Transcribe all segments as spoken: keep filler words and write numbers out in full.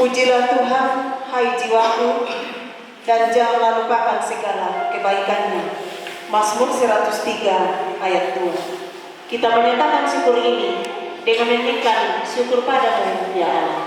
Pujilah Tuhan, hai jiwaku, dan janganlah lupakan segala kebaikannya. Mazmur seratus tiga ayat dua. Kita menyatakan syukur ini dengan menyanyikan syukur padamu, ya Allah.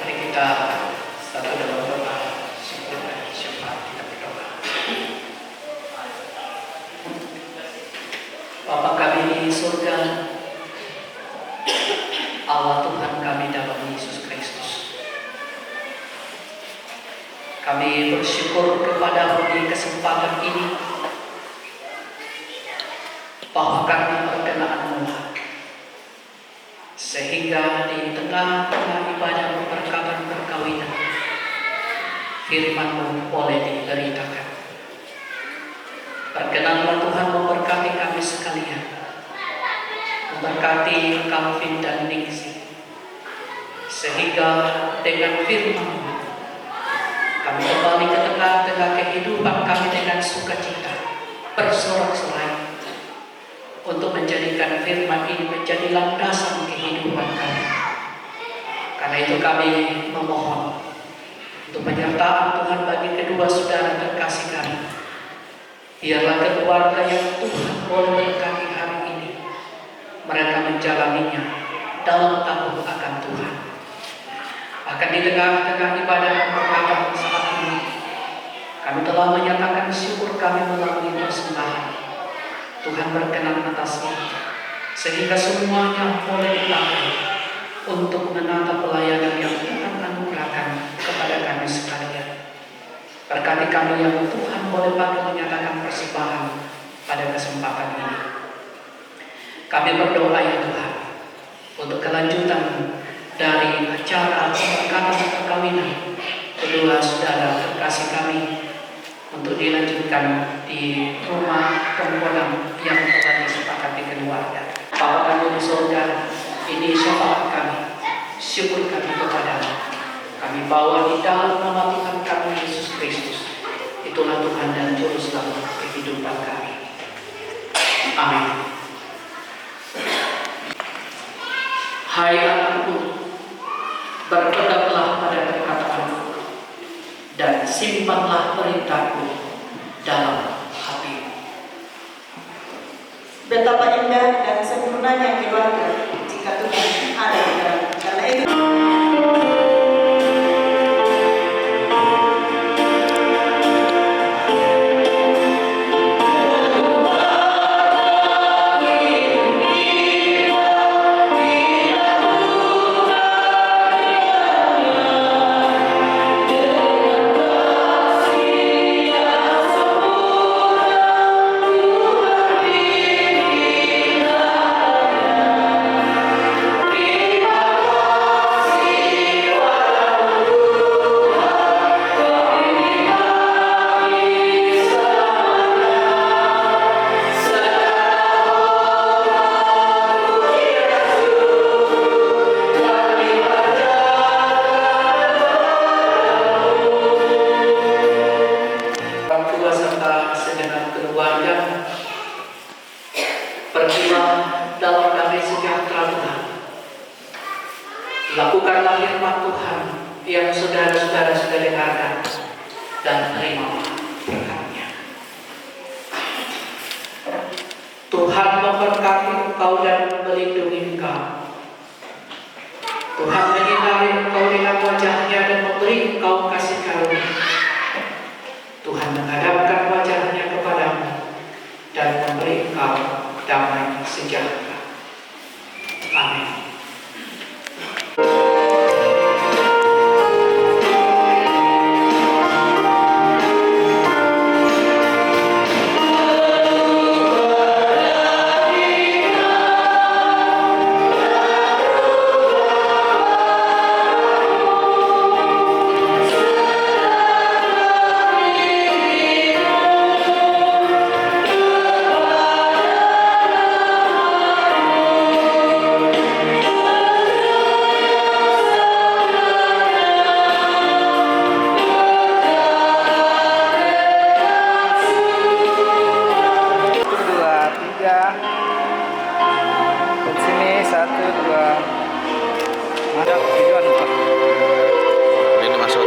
Mari kita satu dalam doa syukur dan syafaat, kita berdoa. Bapa kami di surga, Allah Tuhan kami dalam Yesus Kristus, kami bersyukur kepada-Mu di kesempatan ini bahwa karena perkenan-Mu sehingga di tengah-tengah ibadah pemberkatan perkawinan, firman-Mu boleh diberitakan. Perkenanlah Tuhan memberkati kami sekalian, memberkati Calvin dan Ningsih, sehingga dengan firman-Mu kami kembali ke tengah-tengah kehidupan kami dengan sukacita, bersorak-sorai, untuk menjadikan firman ini menjadi landasan kehidupan kami. Karena itu kami memohon untuk penyertaan Tuhan bagi kedua saudara terkasih kami. Biarlah keluarga yang Tuhan boleh berkati hari ini, mereka menjalaninya dalam takut akan Tuhan. Bahkan di tengah-tengah ibadah pemberkatan saat ini, kami telah menyatakan syukur kami melalui persembahan. Tuhan berkenan atasnya, sehingga semuanya boleh dipakai untuk menata pelayanan yang Tuhan anugerahkan kepada kami sekalian. Berkati kami yang Tuhan boleh pakai menyatakan persembahan pada kesempatan ini. Kami berdoa, ya Tuhan, untuk kelanjutan dari acara pemberkatan perkawinan kedua saudara terkasih kami, untuk dilanjutkan di rumah Kemponan yang telah disepakati keluarga. Bapa kami di surga, ini syafaat kami, syukur kami kepada-Mu. Kami bawa di dalam nama Tuhan kami, Yesus Kristus. Itulah Tuhan dan Juru Selamat kehidupan kami. Amin. Hai anakku, berpeganglah pada perkataanku, dan simpanlah perintahku dalam hatimu. Betapa indah dan sempurnanya keluarga jika Tuhan ada di dalamnya. Karena itu, Segenap keluarga, pergilah dalam damai sejahtera Tuhan. Lakukanlah firman Tuhan yang saudara-saudara sudah dengarkan, dan terimalah berkatnya. Tuhan memberkati engkau dan melindungi engkau. Tuhan menyinari engkau dengan wajahnya dan memberi engkau kasih karunia. Tuhan menghadapkan wajahnya kepadamu dan memberi engkau damai sejahtera. Amin. Satu, dua, tiga. Ke sini, satu, dua. Mantap, tujuan apa? Ini masuk.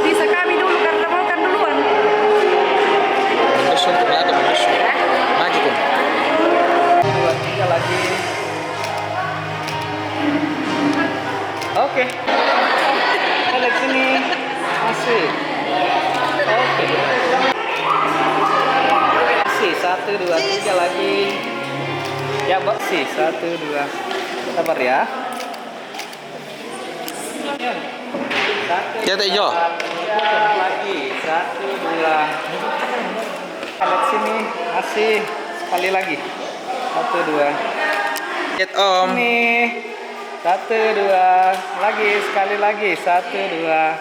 Bisa kami dulu karena mau kan duluan. Terus untuk lagi, terus. Maju, Kun. Dua, tiga lagi. Oke. Ada sini. Masih. Oke. Masih satu, dua, tiga lagi. Ya, Mbak. Masih satu, dua. Sabar ya. Satu, ya, Teh Jo. Dua, lagi. Satu, dua. Lihat sini. Masih. Sekali lagi. Satu, dua. Lihat, Om. Sini. Satu, dua. Lagi. Sekali lagi. Satu, dua.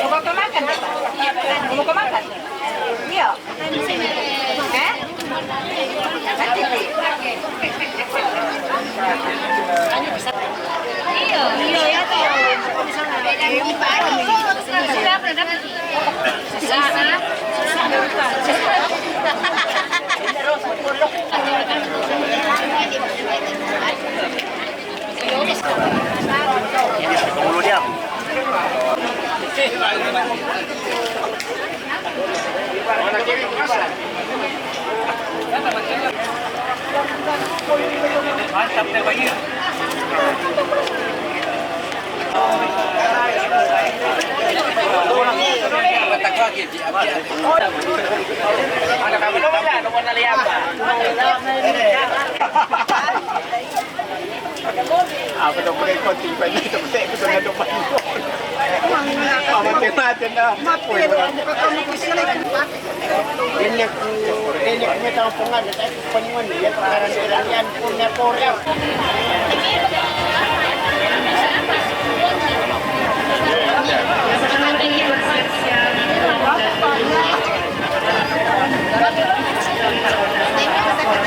Mau kau makan? Mau kau makan? Iya. Eh? Mantap deh, Pak. Ada kami dong, ya, nomor nali apa? Apa dong, boleh kau tiba ni, tempat aku tengah depan. Apa tengah tengah. Ini aku, ini aku minta hubungan. Panyuman iya, pekaran-pekaran yan punya Korea. Silakan,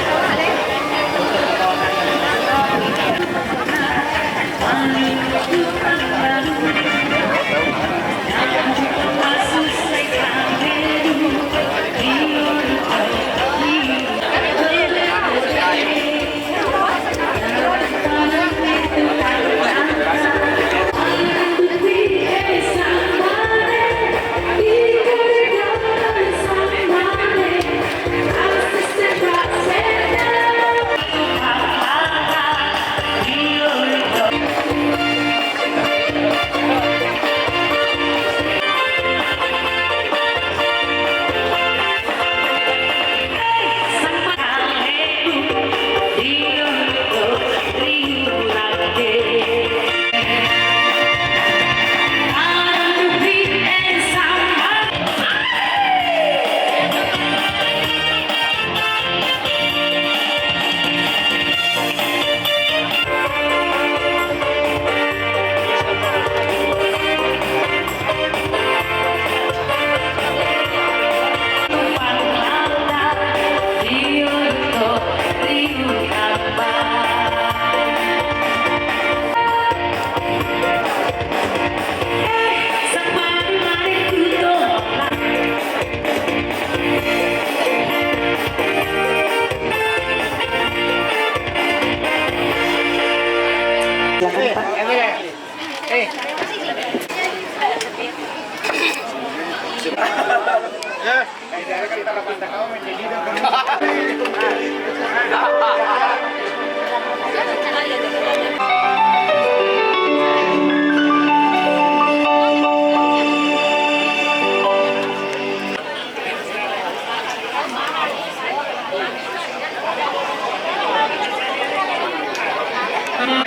Pak.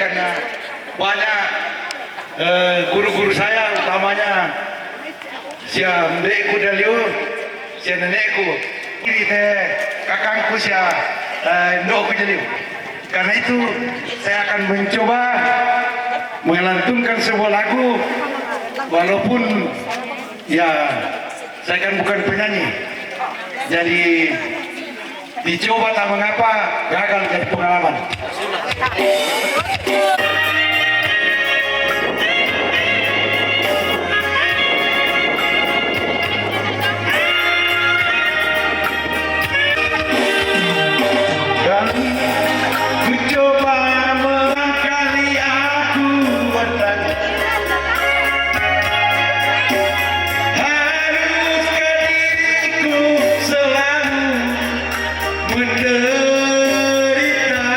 Karena banyak, eh, guru-guru saya, utamanya sia mbekku Dalio, sia nenekku, iri te kakangku sia, eh, ndokku Dalio. Karena itu saya akan mencoba melantunkan sebuah lagu, walaupun ya saya kan bukan penyanyi. Jadi dicoba tak mengapa, gagal jadi pengalaman. Dan ku coba mengakali aku bertanya, haruskah diriku selalu menderita?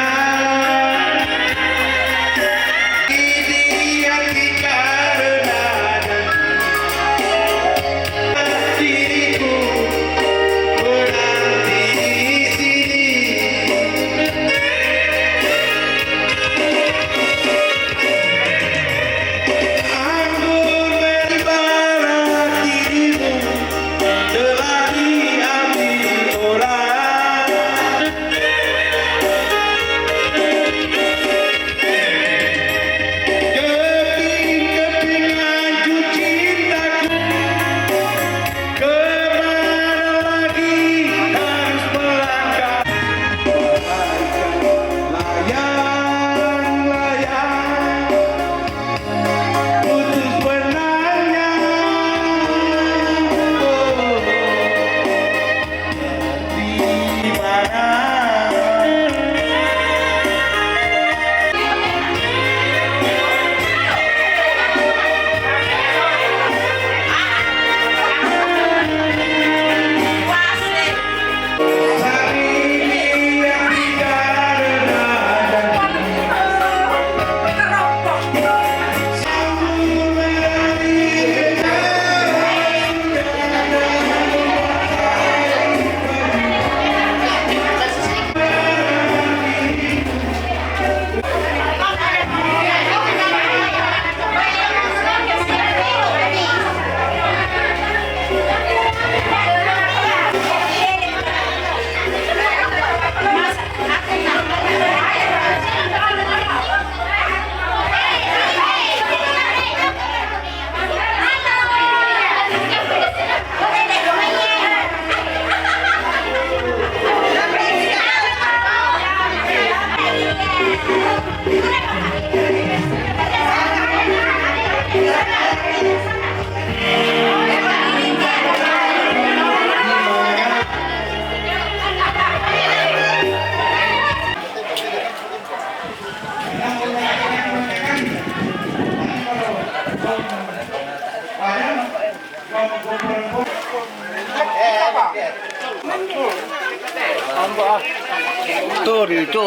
Tuh, di itu.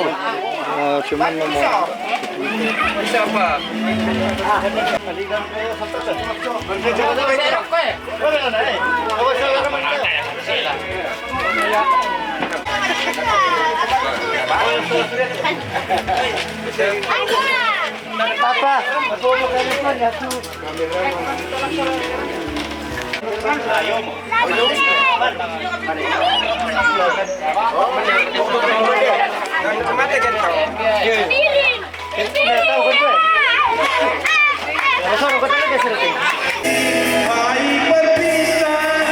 Eh, cuman ngomong. Siapa? Papa. Hai, berpisah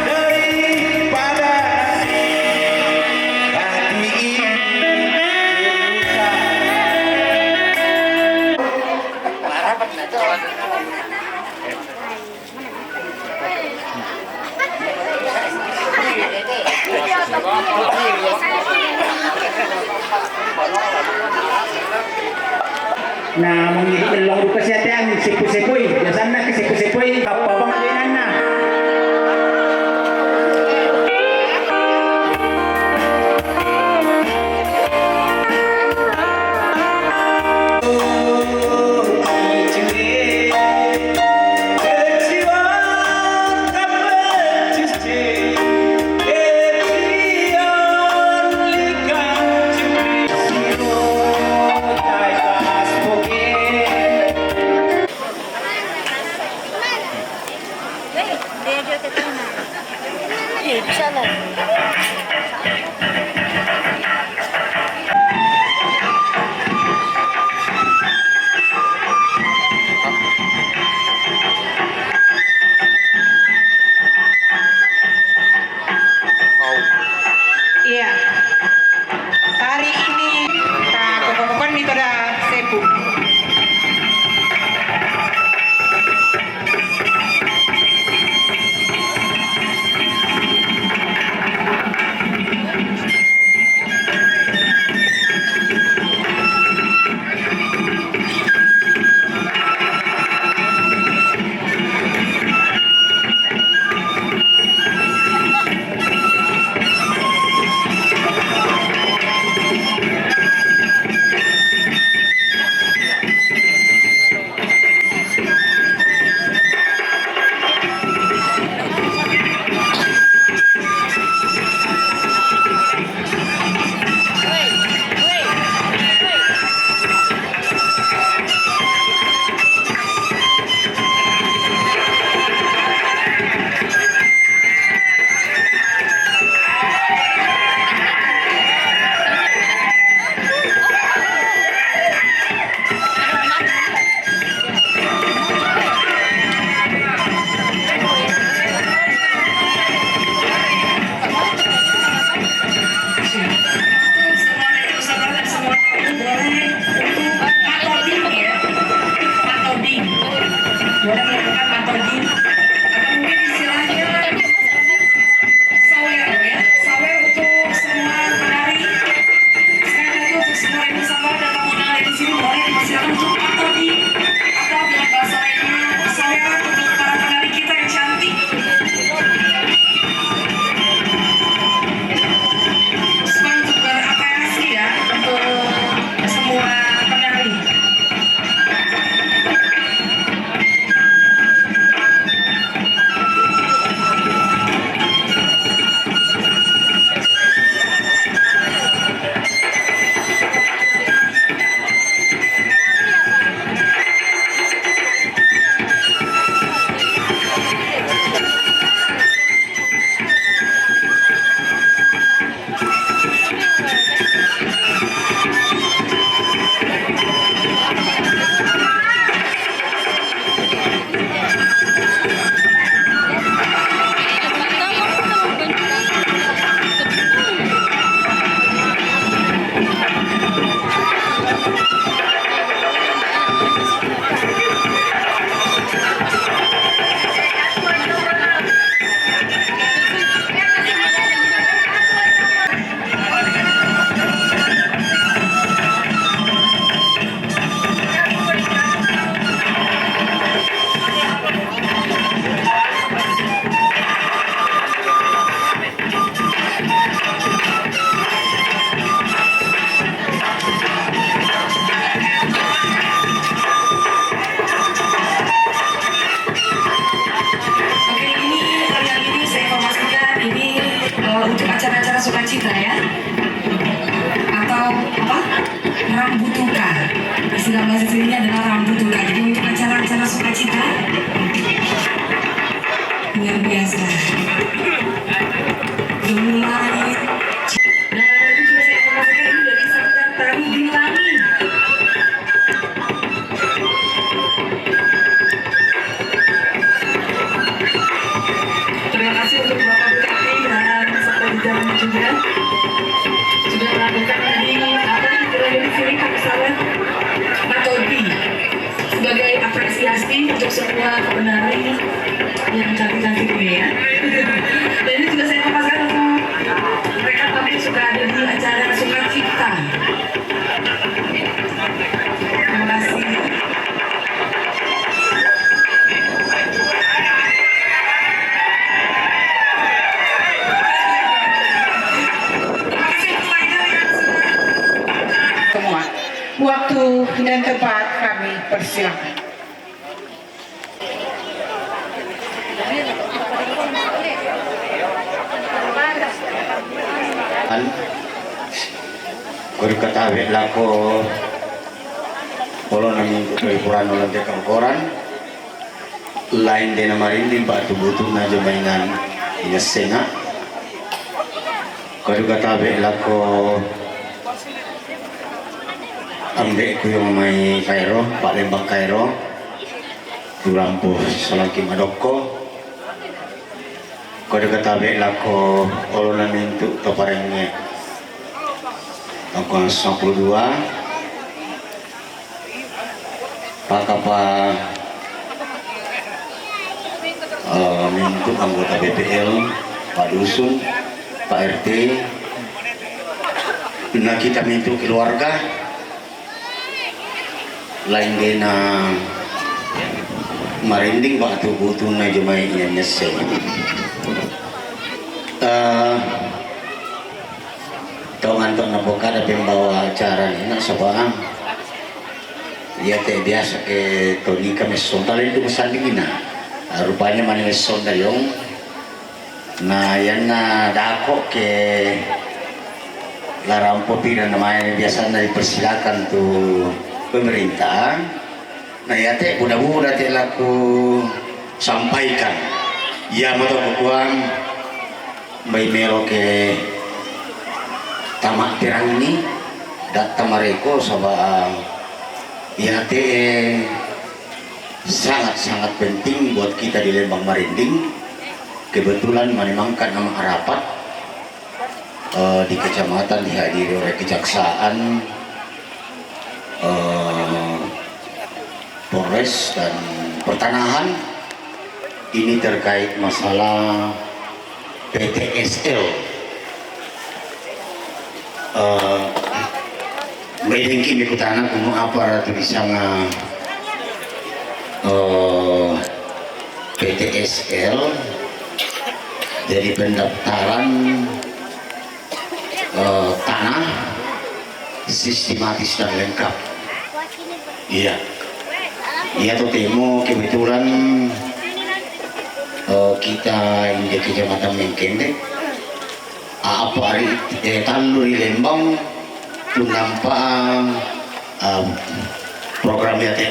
daripada hati ini. Nah, mangidong duka siya tiyan, sepoy-sepoy. Biasanna ke sepoy-sepoy, apa bang ajainanna. Iya, bisa lah. Iya. Hari ini, nah, pokok-pokokna mito da sepu. Sedang bahasa sininya adalah rambu tuh, Kak. Jadi untuk acara-acara sukacita luar biasa. Udah mulai. Nah, itu juga saya informasikan ini dari Sanggar Tari Bilangi. Terima kasih untuk Bapak Bupati dan Sekda di dalamnya juga sudah melakukan tadi apa nih, kira-kira di sini, Kak, pesawat Pak Todri sebagai apresiasi untuk semua penari yang cantik-cantik ini ya. Dan ini juga saya paparkan untuk mereka tapi suka ada di acara sukacita. Terima kasih. Semua waktu dan tempat kami persilakan. Kori katabe lako olo na minggu kalipuran ulang tekang koran. Lain de na marinding batu butu na jo mainan ina senga. Kori katabe lako ambe ku yang mai Kairo, Pak Lembang Kairo. Tulampu salangki madokko. Kode katabe lako olo na mintu to parenge. Tanggal sepuluh dua. Pakapa eh, mintu anggota B P L, Pak Dusun, Pak R T. Nah, kita mintu keluarga. Lain de na marinding batu butu na jo mai ina nyesel. Eh, tau nganto na pokada pembawa acara ni na sabang. Iya te biasa ke tonika mesonda lain tu mesanding ina. Ah, rupanya mani mesonda yong. Nah, yang na dako ke larampo pina namanya biasa na dipersilakan tu pemerintah. Nah, ya te buda-buda te laku sampaikan. Ya mato kukuang bai melo ke tama terang ni data mareko saba ya te sangat-sangat penting buat kita di Lembang Marinding. Kebetulan menimangkan nama rapat eh, di kecamatan dihadiri oleh kejaksaan, eh, Polres dan pertanahan. Ini terkait masalah P T S L. Eh, Medengki mikutana kumu apa ratu di sana eh, P T S L. Jadi pendaftaran eh, tanah sistematis dan lengkap. Iya. Iya, totemo kebetulan eh, kita injak Kecamatan Mengkende. Apa hari eh, tandu di Lembang tu nampak eh, program ya te.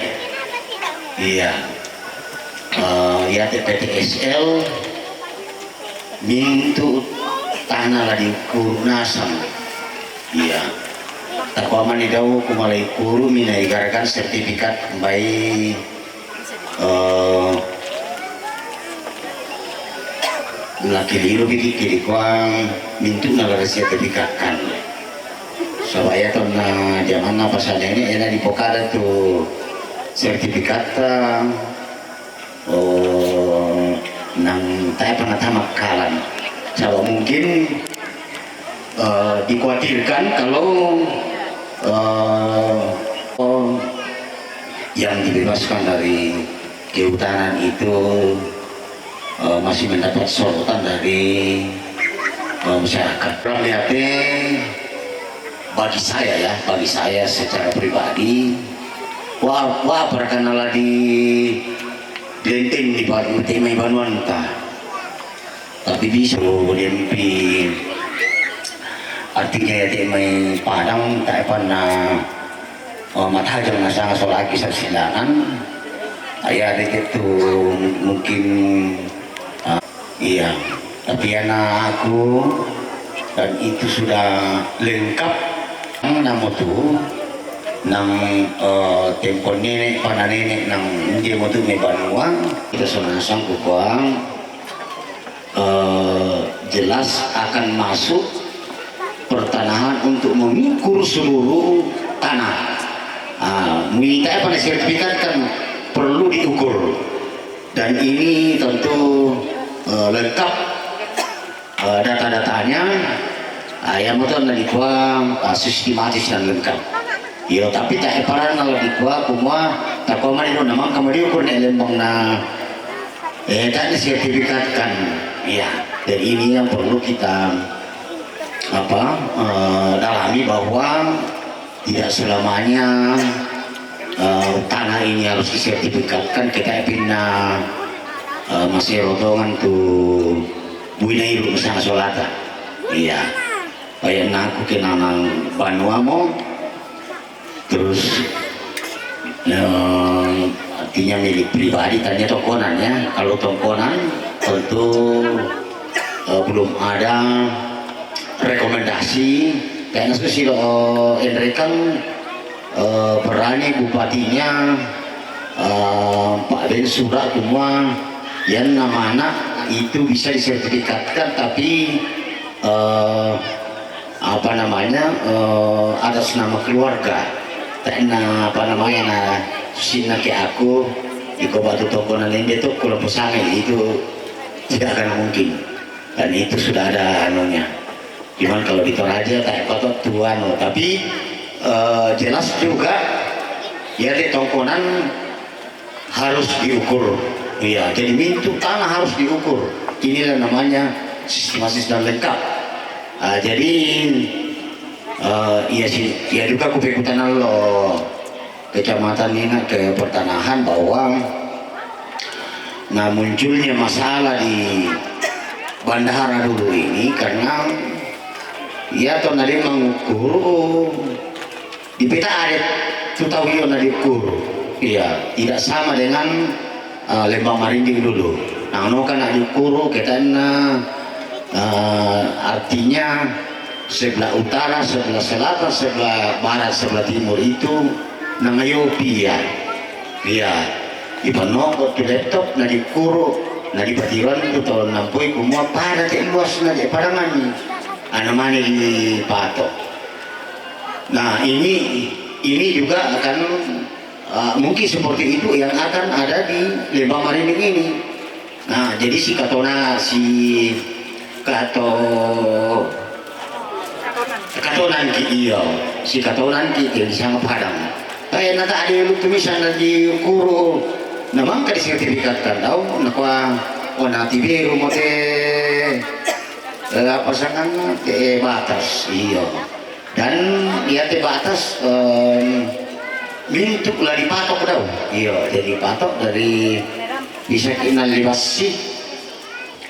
Iya. Eh, ya te P T S L mintu tanah la di Kuru Nasang. Iya. Takuamani dau kumalai Kuru mina igarakan sertifikat bai eh, laki liru biki kiri kuang mintu na la sertifikat kan. Sabaya tona jaman apa saja ini ena di pokada tu sertifikat Oh, nang taya pernah tamak kalan. Sabab mungkin eh, dikhawatirkan kalau eh, oh, yang dibebaskan dari kehutanan itu eh, masih mendapat sorotan dari eh, masyarakat. Ramyate bagi saya ya, bagi saya secara pribadi, wah, wah perkenala di Lenteng di Batu Temai Banuanta. Tapi bisa lo dempi artinya ya Temai Padang tak pernah Oh, matajang na sanga solaki sa silangan. Aya dikit tu mungkin, ah, iya. Tapi ana aku, dan itu sudah lengkap. Namo tu, nang, eh, tempo nenek, pana nenek, nang dia mo tu me banua. Kita sonasang kukuang, eh, jelas akan masuk pertanahan untuk mengukur seluruh tanah. Ah, minta apa nih sertifikat kan perlu diukur. Dan ini tentu, eh, lengkap, eh, data-datanya. Ah, yang betul na dikua, ah, sistematis dan lengkap. Yo, tapi tak heparan kalau dikua, kumua, tak kua mari dong namang kamari ukur nek lembang na, eh, tak disertifikatkan. Iya, dan ini yang perlu kita, apa, eh, dalami bahwa tidak selamanya, eh, tanah ini harus disertifikatkan. Kita pinna, eh, masih rotongan tu buina iru misalnya solata. Iya. Bayang aku kenangan banua mo, terus, eh, artinya milik pribadi, tanya tongkonan ya. Kalau tongkonan tentu, eh, belum ada rekomendasi. Kayaknya susi lo, eh, Enrekang, eh, berani bupatinya, eh, Pak Ben surat semua yang nama anak itu bisa disertifikatkan, tapi, eh, apa namanya, eh, atas nama keluarga. Karena apa namanya, na sina ke aku, iko batu toko na lende tu kalau pesangai itu tidak akan mungkin. Dan itu sudah ada anunya. Cuman kalau di Toraja tak patut tuan, tapi, eh, jelas juga ya di tongkonan harus diukur. Iya, jadi mintu tanah harus diukur. Inilah namanya sistematis dan lengkap. Ah, jadi, eh, iya sih, iya juga kupikutanan lo kecamatan ini ke pertanahan bahwa, nah, munculnya masalah di bandara dulu ini karena ya to nade mengukur di peta adat tu tahu yo na diukur. Iya, tidak sama dengan, eh, Lembang Marinding dulu. Nah, no kan na diukur, kita na, eh, artinya sebelah utara, sebelah selatan, sebelah barat, sebelah timur itu nangayopi ya. Iya. Ipanoko tu laptop na diukur, na dipatiran tu tahun nampoi kumua pada te luas na di padangan. Ana mane di patok. Nah, ini, ini juga akan, uh, mungkin seperti itu yang akan ada di Lembang Marinding ini. Nah, jadi si katona, si kato, katonan ki iyo, si katonan ki iyo di sana padang. Kaya nata ada yang tumisan di kuru, namang ka disertifikatkan tau, nakua, oh, nanti biru mote, eh, apa sangan, eh, batas, iyo. Dan dia te batas, em, mintu lah dipatok dau. Iyo, jadi patok dari bisa kina libasi,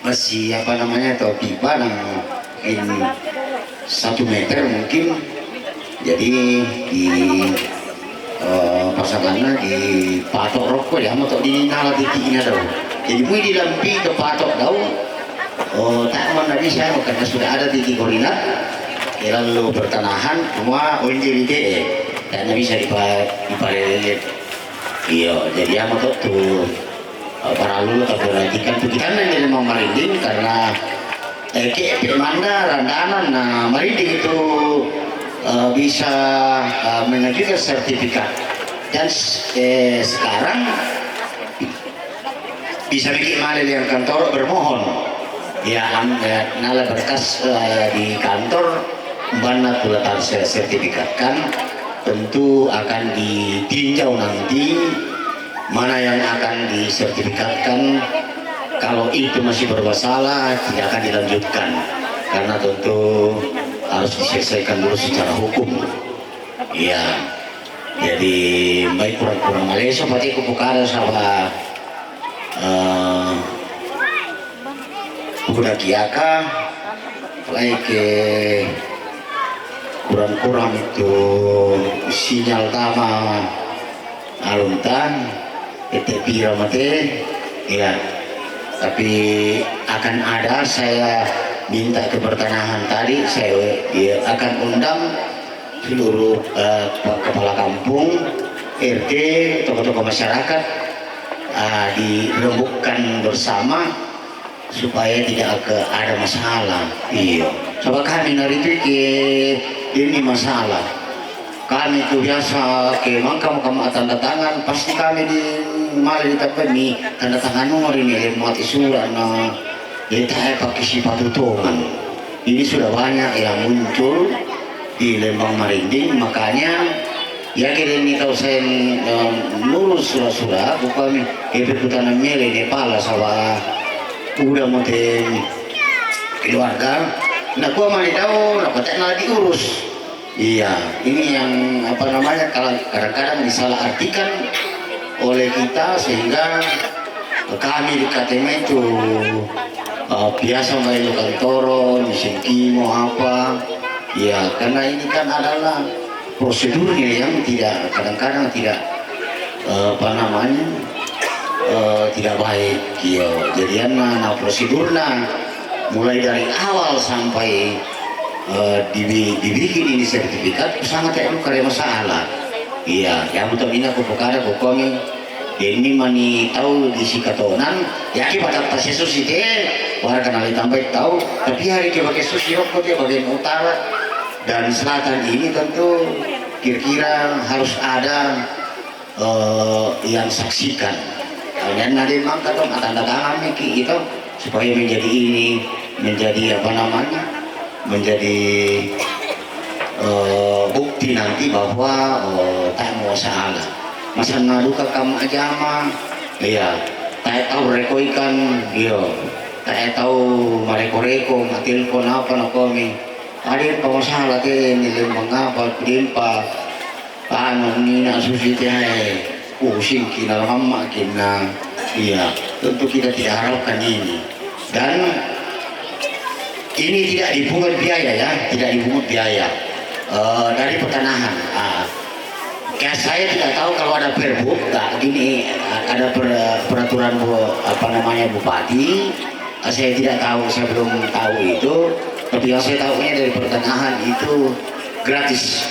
masih apa namanya, atau pipa nang in satu meter mungkin. Jadi di, eh, pasangannya di patok rokok ya, mau di nala titik ini dau. Jadi mui di lampi ke patok dau. Oh, tak mana bisa karena sudah ada titik koordinat. Ya, lalu pertanahan semua onje di te, eh, tak bisa dipa-, dipalele. Iyo, jadi apa tuh, tuh, eh, para lulu tak perhatikan tuh kita nang jadi mau Marinding karena, eh, ke pe manda randanan, nah, Marinding itu, eh, bisa, eh, mengajukan sertifikat. Dan, eh, sekarang bisa bikin male yang kantor bermohon. Ya, am-, ya, nala berkas, eh, di kantor, mana pula harus saya sertifikatkan, tentu akan ditinjau nanti mana yang akan disertifikatkan. Kalau itu masih bermasalah, tidak akan dilanjutkan. Karena tentu harus diselesaikan dulu secara hukum. Iya. Jadi, baik kurang-kurang Malaysia, pati ku pukara sama, eh, kuda kiaka, lai ke, ku Kurang-kurang itu sinyal tama aluntan, ete pira mate, ya. Tapi akan ada, saya minta ke pertengahan tadi, saya, ya, akan undang seluruh, eh, kepala kampung, R T, tokoh-tokoh masyarakat, ah, dirembukkan bersama supaya tidak ke, ada masalah. Iyo. Coba kami nari itu ke ini masalah. Kami itu biasa ke mangka mau kami tanda tangan, pasti kami di mari di tempat ni tanda tangan nomor ini, lewat surat na. Jadi tak pakai sifat utungan. Ini sudah banyak yang muncul di Lembang Marinding, makanya ya kira ini tahu saya, em, lurus surat-surat, bukan ini perputaran mele ini pala sawa udah moten keluarga. Nah, gua mani tahu, nah, kotek nala diurus. Iya, ini yang apa namanya, kalau kadang-kadang disalahartikan oleh kita sehingga kami di K T M itu, eh, biasa main kantoro, misin kimo apa. Iya, karena ini kan adalah prosedurnya yang tidak, kadang-kadang tidak, eh, apa namanya, eh, tidak baik. Iya, jadi nah, nah prosedurnya mulai dari awal sampai, eh, dibi-, dibikin ini sertifikat sangat tidak luka ada masalah. Iya, yang betul ini aku perkara kokomi ini mani tahu di sikatonan, ya kita pada pas Yesus itu, warga nali tampai tahu, tapi hari ke pakai susi rokok dia bagian utara dan selatan ini tentu kira-kira harus ada, eh, yang saksikan. Dan ada memang kata tanda tangan Miki itu supaya menjadi ini, menjadi apa namanya, menjadi, eh, bukti nanti bahwa, eh, tak mau salah. Masa ngaduka kam ajama, iya, tak tahu reko ikan, iyo, tak tahu mareko-reko, matilpon apa nakomi. Ada yang pengusaha lagi ini mengapa kudimpa anu nina susi tiae pusing kina lama kina. Iya, tentu kita tidak harapkan ini. Dan ini tidak dipungut biaya ya, tidak dipungut biaya, eh, dari pertanahan. Ah, kayak saya tidak tahu kalau ada perbu, tak gini, ada per-, peraturan bu-, apa namanya, bupati. Ah, saya tidak tahu, saya belum tahu itu. Tapi yang saya tahunya dari pertanahan itu gratis.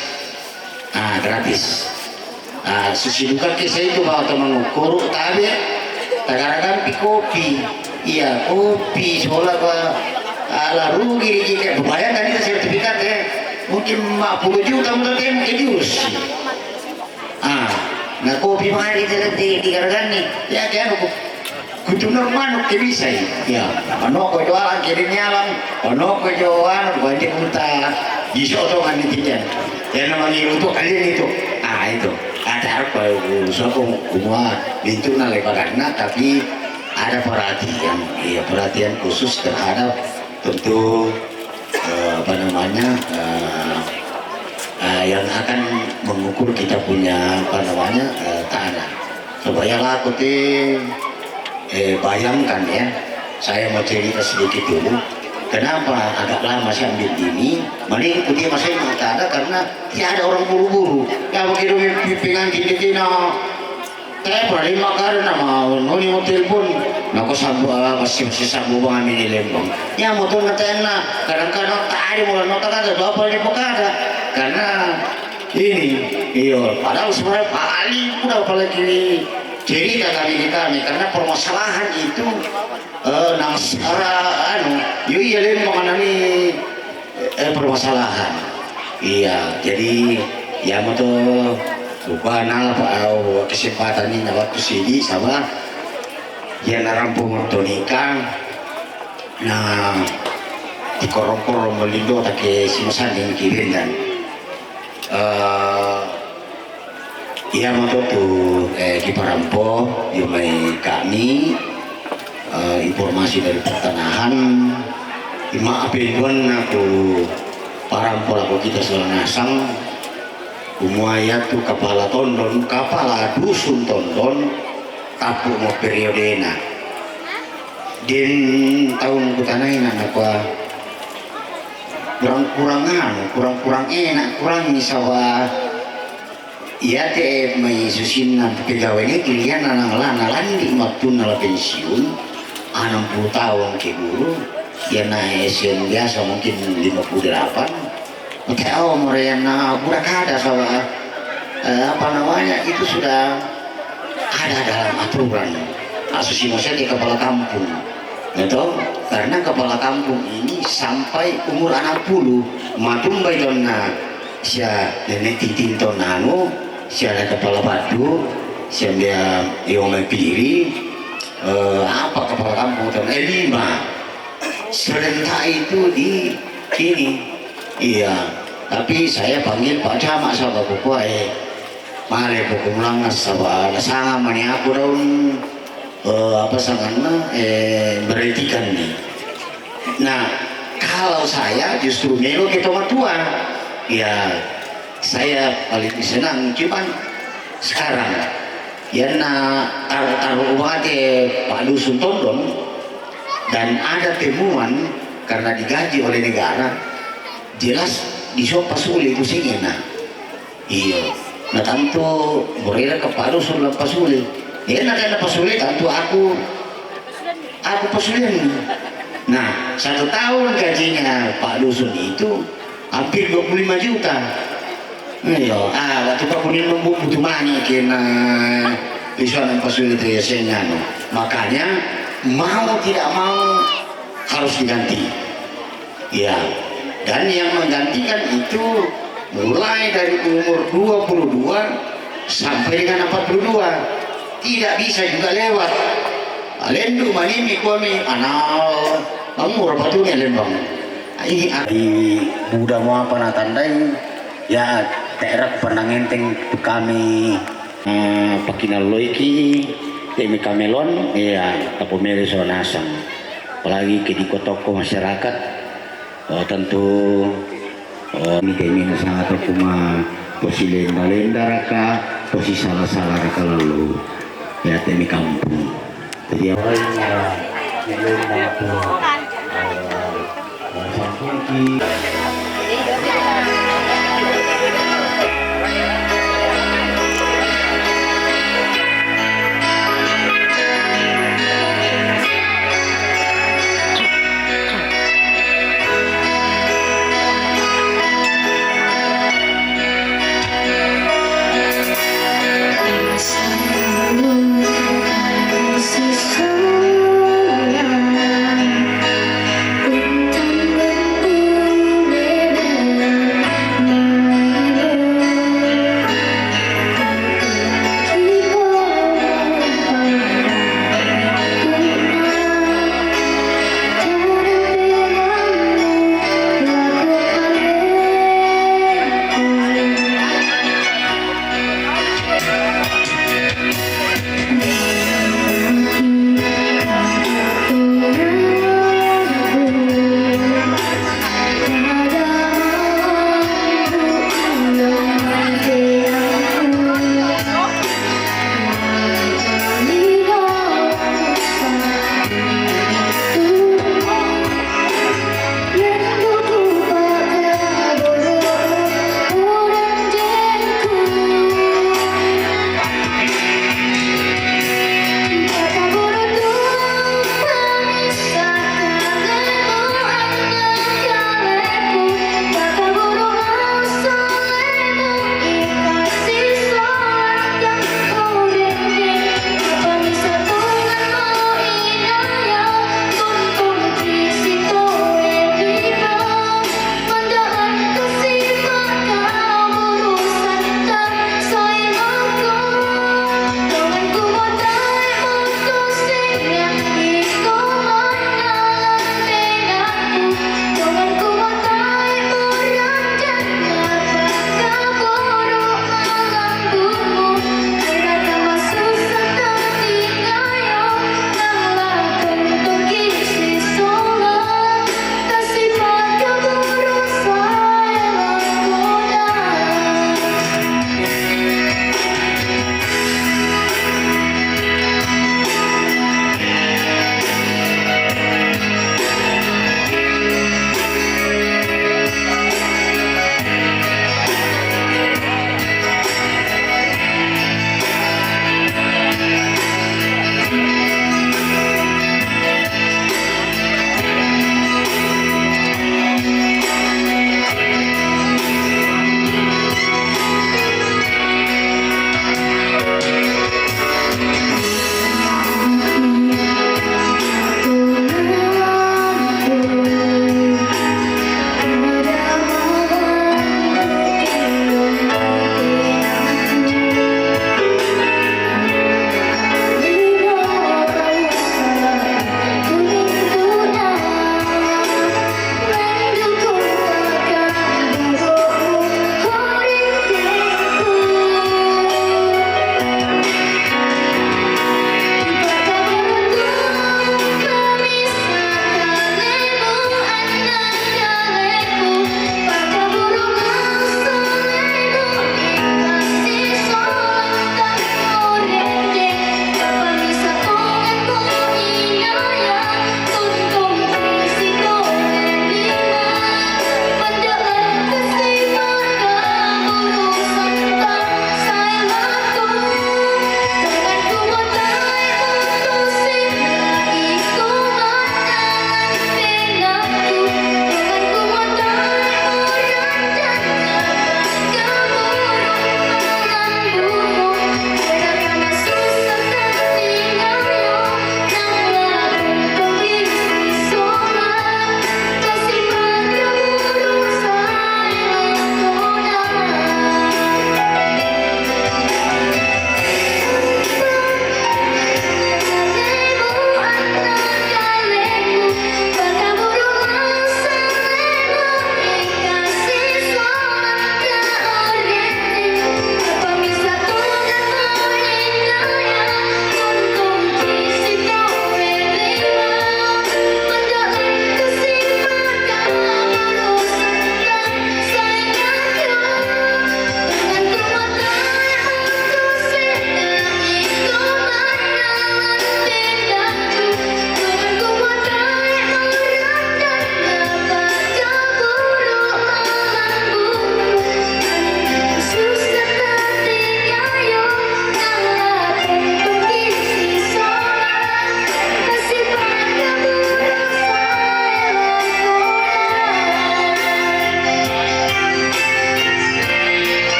Ah, gratis. Ah, susi duka ke saya itu bawa teman ukur tabe. Tagaragan pi kopi. Iya, kopi sola pa, ah, la rugi di kita. Bayangkan itu sertifikat ya. Mungkin lima puluh juta menurut dia mungkin diusi. Ah, na kopi mari kita di, di garagan ni. Ya, kayak aku. Kutu normal ke bisa ya. Ya, ano ko jualan kiri nyalang, ano ko jualan, wajib muta. Bisa oto kan itu kan. Ya, namanya untuk kalian itu. Ah, itu. Ada apa itu? Soko semua itu na lebaran, nah, tapi ada perhatian, iya, perhatian khusus terhadap tentu, eh, apa namanya, eh, eh, yang akan mengukur kita punya, apa namanya, eh, tanah. Supaya laku ti, eh, bayangkan ya, saya mau cerita sedikit dulu. Kenapa agak lama saya ambil ini? Mending dia masih mata ada karena tidak ada orang buru-buru. Ya begitu pimpinan di sini, saya pernah lima kali nama noni mau telepon. Nah, kok sambu, ah, masih, masih sambu bang ini lembang. Ya motor ngetena, kadang-kadang tak ada mulai nota kata berapa ini kada. Karena ini, iyo, padahal sebenarnya paling mudah apalagi cerita kami di kami karena permasalahan itu, eh, nang secara anu, yo iya lembang nani, eh, permasalahan. Iya, jadi ya moto bukan apa, eh, kesempatan ini waktu sini sama dia narampung moto nikah. Nah, di korong-korong melindo take simasanding kibendan. Eh, iya moto tu, eh, kiparampo, yumai kami, eh, informasi dari pertanahan, ima apenduan aku parampo aku kita selanasang, umuaya tu kapala tondon, kapala dusun tondon, tapu mo periodena. Din tahun kutanai na nakua, Kurang-kurang anu, kurang-kurang enak, kurang ni sawa. Iya te mai susinna pegawai ni pilihan anak lana landi mattunna la pensiun, enam puluh tahun ke guru, ya na S M biasa mungkin lima puluh delapan. Oke, oh, murianna budak ada sawa, eh, apa namanya, itu sudah ada dalam aturan. Asusimo saja kepala kampung. Itu karena kepala kampung ini sampai umur enam puluh, matumbai tonna sia nenek titin tonna anu, sia ada kepala batu, sia dia iwang piri, eh, apa kepala kampung tonna, eh, lima. Serentak itu di ini. Iya, tapi saya panggil Pak Camat sama Bapak Kuai. Male pokok mulangas saba nasanga mani aku daun, eh, apa sanganna, eh, beretikan ni. Nah, kalau saya justru melo ke tomatua. Ya, saya paling senang cuman sekarang. Ya na taruh-taruh uang ate Pak Dusun Tondon dan ada temuan karena digaji oleh negara, jelas disopa sulit itu sih enak. Iyo. Na tantu burira ke Pak Dusun la pasuli. Iya na kena pasuli tantu aku, aku pasulian. Nah, satu tahun gajinya Pak Dusun itu hampir dua puluh lima juta. Iyo, ah, waktu Pak Kuning membu-, butuh mani kena isuan pasuli itu ya sengano. Makanya mau tidak mau harus diganti. Ya, dan yang menggantikan itu mulai dari umur dua puluh dua sampai dengan empat puluh dua. Tidak bisa juga lewat. Lendu manimi kuami, anau, umur apa tu ni lembang. Ini di buda mau apa na tandai, ya, terak pandang enteng tu kami. Eh, pakinalloiki temi kamelon, iya, tapomeri so nasang. Apalagi ke di kotoko masyarakat, eh, tentu, eh, ni kami nasang atau kuma posi lenda-lenda raka, posi salah-salah raka lalu. Ya, temi kampung. Jadi apa yang, eh, di lenda itu, eh,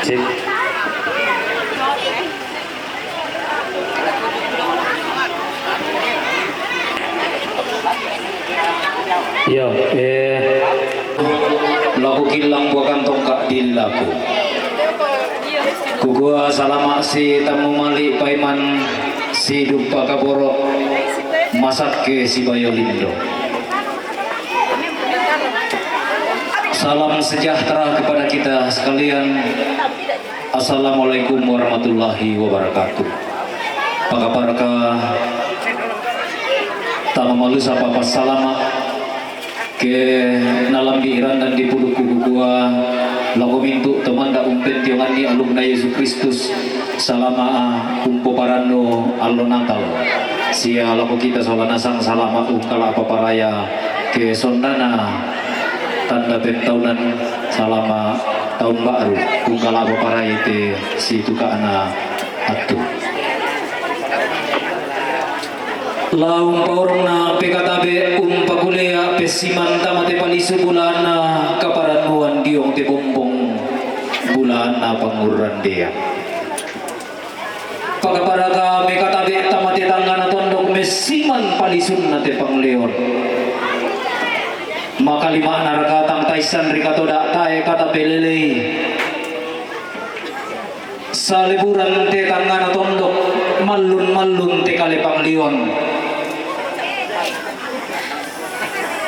Sip. Yo, eh. Laku killang buakan tongka' di laku. Kukua salama' si tammu mali' paiman si duppa kaboro', masakke si bayo lindo. Salam sejahtera kepada kita sekalian. Assalamualaikum warahmatullahi wabarakatuh. Pakaparaka tama malusa papa salama' ke nalambi' randan di pudukku kukua lako mintu' to manda' umpentionganni alukna Yesu Kristus salama' umpoparannu allo Natal, sia lako kita sola nasang salama' ungkala' paparaya ke sondana tanda pentaunan salama' taun ba'ru ungkala' paparaya te situka'na attu. La umpaurunna pekatabe' umpakulea pessiman tama te palisu bulaanna kaparannuan diong te bombong bulaanna pangurrandea. Pakaparaka mekatabe' tama te tangngana tondok messiman palisunna te pangleon. Makalima'naraka tang taissan ri katoda' tae kata pelelei. Saleburan te tangngana tondok, mallun-mallun te kale pangleon.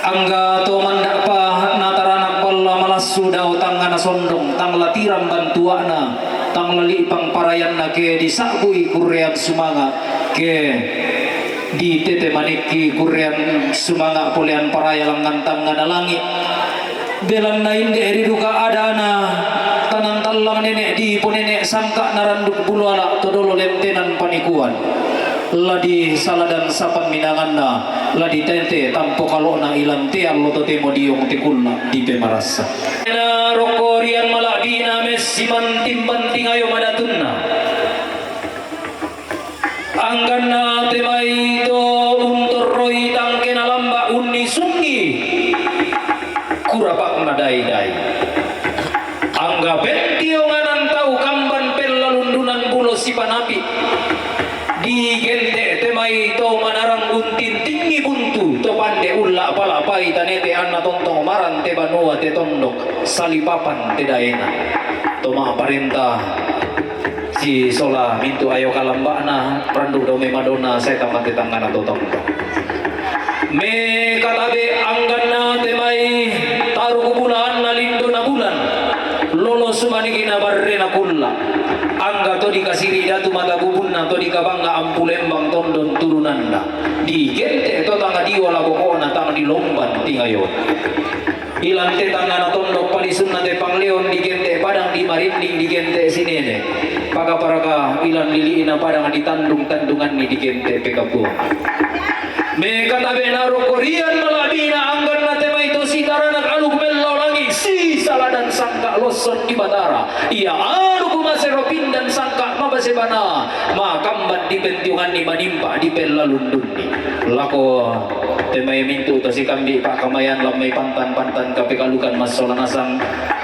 Angga to manda'pa nataranak balla malassu dao tangngana sondong, tang la tirang bantua'na, tang la li'pang parayanna ke disa'bui kurrean sumanga', ke ditete manikki kurrean sumanga' polean paraya langngan tangngana langi'. Belanna inde'ri duka adana, tanang tallang nene' diponene' sangka' naranduk bulu ala' to dolo lentenan panikuan. La disaladan sapan minanganna, la ditete tampo kalo'na ilan te allo totemo diong te kulla' dipemarassa. Na rokko rian mala'bina messiman timbang tingayo madatunna. Angganna te mai to untorroi tangkena lamba' unnisungi kurapa'na dai-dai. Angga pentionganan tau kamban pellalundunan bulo sipanapi. Digente' te mai to manarang untintingi buntu to pande ulla'-pala'pai tanete anna tontong marang te banua te tondok salipapan te daena. To ma'parenta sisola mintu' ayo kalamba'na, randu' dao mai madona sae tama te tangngana totongko. Mekatabe' angganna te mai taruku bulaanna lindona bulan, lolo sumaniki na barrena kulla', angga to dikasiri' datu mata bubunna to dikabangnga ampulembang tondon turunanna, digente' to tang diwa la boko'na tang dilomban tingayona. Ilan te tangngana tondok palisunna te pangleon digente' padang di marinding digente' sinene. Pakaparaka ilan lili'na padang ditandung-tandunganni digente' pekapuang. Mekatabe' na rokko rian mala'bina angganna te mai to sitaranak aluk mellao langi' sisaladan sangka' losson di Batara. Ia aluk masero pindan sangka' mabase bana makamban dipentionganni manimpa dipellalundunni. Lako te mai mintu' to sikambi' pa'kamayan lammai pantan-pantan kapekalukan massola nasang,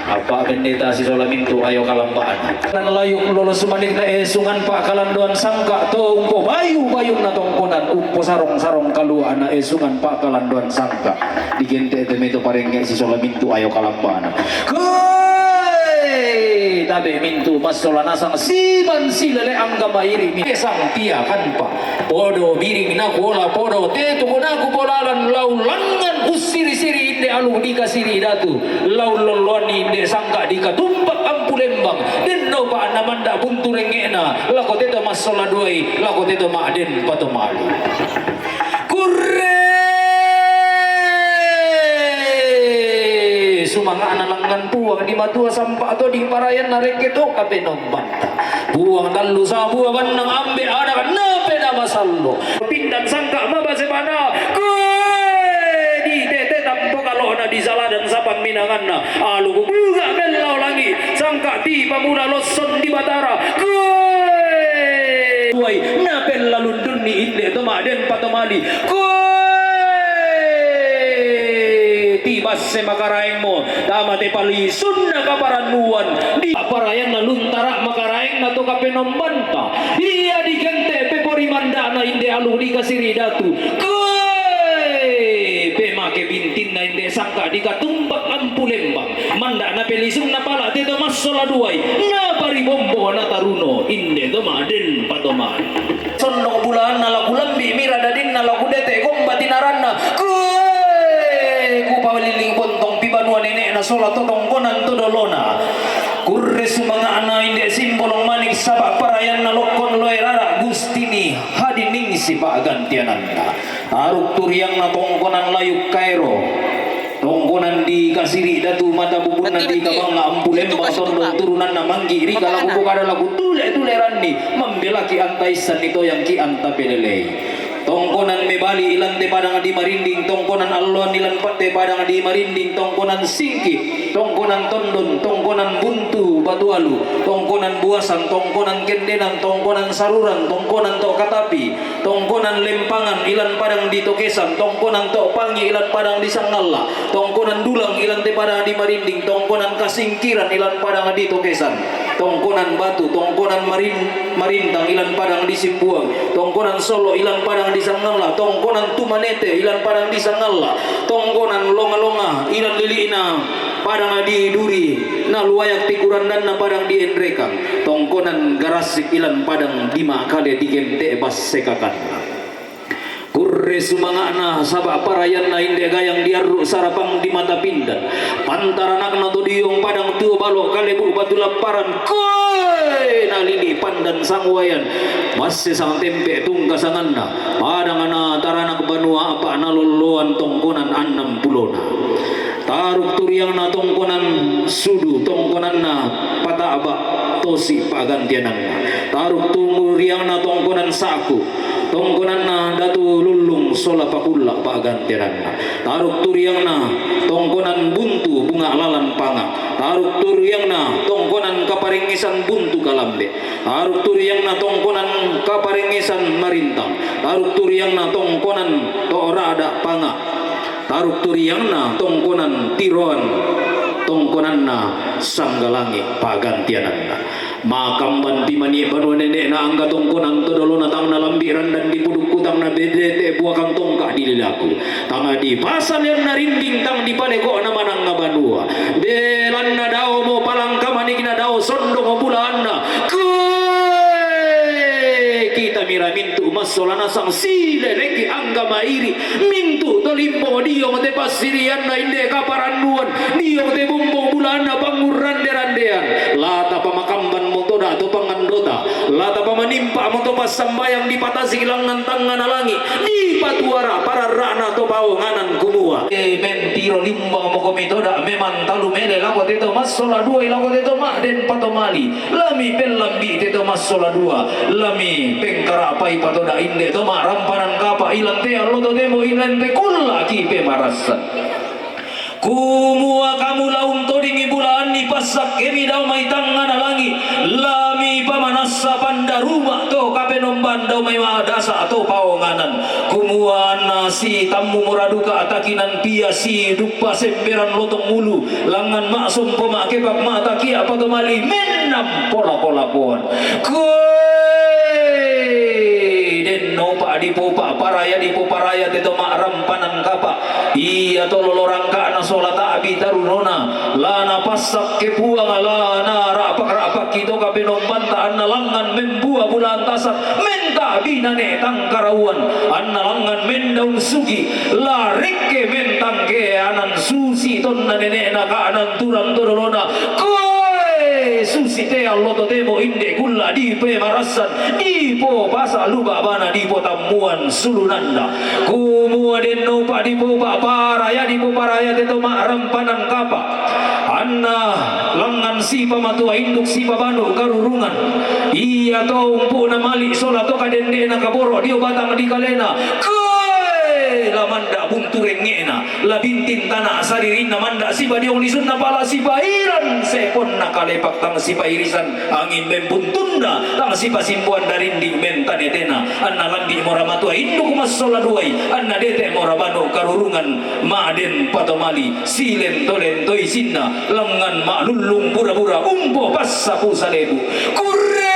apa' pendeta sisola mintu' ayo kalamba'na. Nan layuk lolo sumanikna esungan pa'kalandoan sangka' to umpobayu-bayunna tongkonan, umposarong-sarong kalua'na esungan pa'kalandoan sangka'. Digente' te mai to parengnge' sisola mintu' ayo kalamba'na. Koe tabe' mintu' massola nasang siman silele angga mairi'mi sang piakanpa. Podo biring nakuola podo tetu naku bolalan lau langngan ussiri-siri inde aluk dikasiri' datu lau lolloanni inde sangka' dikatumpak ampulembang dennopa namanda' buntu rengnge'na lako teto massola duai lako teto ma'den patomali. Kurre sumanga'na langngan Puang di matua sampa' to di parayanna rekke to kapenomban. Puang tallu sabua bannang ambe' anak nape namasallo. Pindan sangka' mabase bana. Koe ditete tampo kalo'na disaladan sapamminanganna. Aluku buga mellao langi'. Sangka' tipa mula losson di Batara. Koe tuai napellalundunni inde to ma'den patomali. Koe tipa Masse makaraengmo, tama te palisunna kaparannuan, di parayanna luntara makaraengna to Kapenombanta. Iya digente' pe pori manda'na inde Alu Dikasiri Datu. Koe! Pemake bintinna inde sangka dikatumbak Ampu Lembang. Manda'na pelisunna pala te to massola duai. Naparibombo nataruno inde to Ma'den Patomali. Sondong bulaanna la kulambi' mira dadinna la kudete' gomba tinaranna. Kue! Kupawelliling bontong pi banua nene'na sola to tongkonan to dolona. Kurre sumanga'na inde Simbolong Manik saba' parayanna lokkon loe rara Gustini hadi ningsi pa'gantiananna. Taruk turiangna tongkonan Layuk Kaero. Tongkonan Dikasiri Datu mata bubunna Dikabangnga Ampu Lembang tondong turunanna Manggi' Rika laku pokada laku tule-tule ranni mambelaki anta issanni toyangki anta pelelei. Tongkonan Mebali ilante padang di Marinding, tongkonan Alloan ilan patte padang di Marinding, tongkonan Singki, tongkonan Tondon, tongkonan Buntu Batualu, tongkonan Buasan, tongkonan Kendenan, tongkonan Saruran, tongkonan Tok Katapi, tongkonan Lempangan ilan padang di Tokesan, tongkonan Tok Pangi ilan padang di Sangalla, tongkonan Dulang ilan te padang di Marinding, tongkonan Kasingkiran ilan padang di Tokesan, tongkonan Batu, tongkonan Marin-, Marintang ilan padang di Simbuang, tongkonan Solo ilan padang di Sangalla, tongkonan Tumanete ilan padang di Sangalla, tongkonan Longa-Longa ilan lili'na padang di Duri, na luayak tikurandanna padang di Enrekang, tongkonan Garasik ilan padang di Makale digente' basse kakanna. Kurre sumanga'na saba' parayanna inde Gayang Diarru sarapang di Mata Pindan. Pantaranakna to Diong padang tuo Balo Kalebu Batu Lapparan. Koe! Nalili' pandan sanguayan. Masse sang tempe tungka sanganna. Padang na taranak banua apa' nalolloan tongkonan annang pulona. Taruk turiangna tongkonan Sudu, tongkonanna Pata'ba' Tosi pa'gantiananna. Taruk turiangna tongkonan Saku, tongkonanna Datu Lullung sola Pakulla' pa'gantiananna. Taruk turiangna tongkonan Buntu Bunga' Lalan Panga'. Taruk turiangna tongkonan Kaparengngesan Buntu Kalambe. Taruk turiangna tongkonan Kaparengngesan Marintang. Taruk turiangna tongkonan To'rada' Panga'. Taruk turiangna tongkonan Tiroan, tongkonanna Sanggalangi' pa'gantiananna. Makamban pi mani' banua nene'na angga tongkonan to dolona tang nalambi' randan di pudukku tang nabedete' buakang tongka' di lilaku. Tang dipasalianna rinding tang dipaleko'na manangnga banua. Belanna daomo palangka manikna dao sondongo bulaanna. Kue! Kita mira mintu' massola nasang sileleki angga mairi'. Mintu' to limbo diong te passirianna inde kaparannuan, diong te bombong bulaanna pangurrande-randean. La tapamakambanmo toda' to pangandota, la tapamanimpa'mo to passambayang dipatasi' langngan tangngana langi', dipatuara' pararra'na to paonganan kumua, e, mentiro limbangmo komi toda' memang talu mele lako te to massola duai lako te to Ma'den Patomali. Lami pellambi' te to massola dua, lami pengkara'pai patoda' inde to ma'rampanan kapa' ilan te allo totemo ilan te kulla'ki pemarassan. Kumua kamu la untodingi bulaanni passakkemi dao mai tangngana langi', lami pamanassa pandaruma' to Kapenombang dao mai ma'dasa' to paonganan. Kumua anna sitammu mora duka takinan pia siduppa semberan lotong ulu, langngan ma'sompo ma'kepak ma'takia' Patomali mennang polako-lakoan. Koe denno pa dipopa paraya dipoparaya te to ma'rampanan kapa'. Iya to lolo rangka'na sola ta'bi tarunona, la napassakke Puang, la nara'pak-ra'pakki to Kapenombanta anna langngan membua bulaan tasak, menta'bi nane' tangkarauan, anna langngan mendaun sugi, la rekke mentangke anan susi tonna nene'na ka'nan turang to dolona. Koe susi te allo totemo inde kulla' dipemarassan, dipopasa' lu ba'bana dipotammuan sulunanna. Kumua denno pa dipopa paraya dipoparaya te to ma'rampanan kapa'. Anna langngan sipa matua induk sipa banu karurungan. Iya to umpu'na mali' sola to kadende'na kaboro' dio batang dikalena. Koe la manda' buntu rengnge'na, la bintin tana' saririnna manda' sipa diong lisunna pala' sipairan seponna kalepak tang sipairisan angin membuntunna tang sipasimbuan darinding mentanetena. Anna lambi' mora matua induk massola duai, anna dete' mora banu Urungan ma'den patomali, silento-lento isinna, lengngan ma'lullung pura-pura, umpo passapu salebu. Kurre!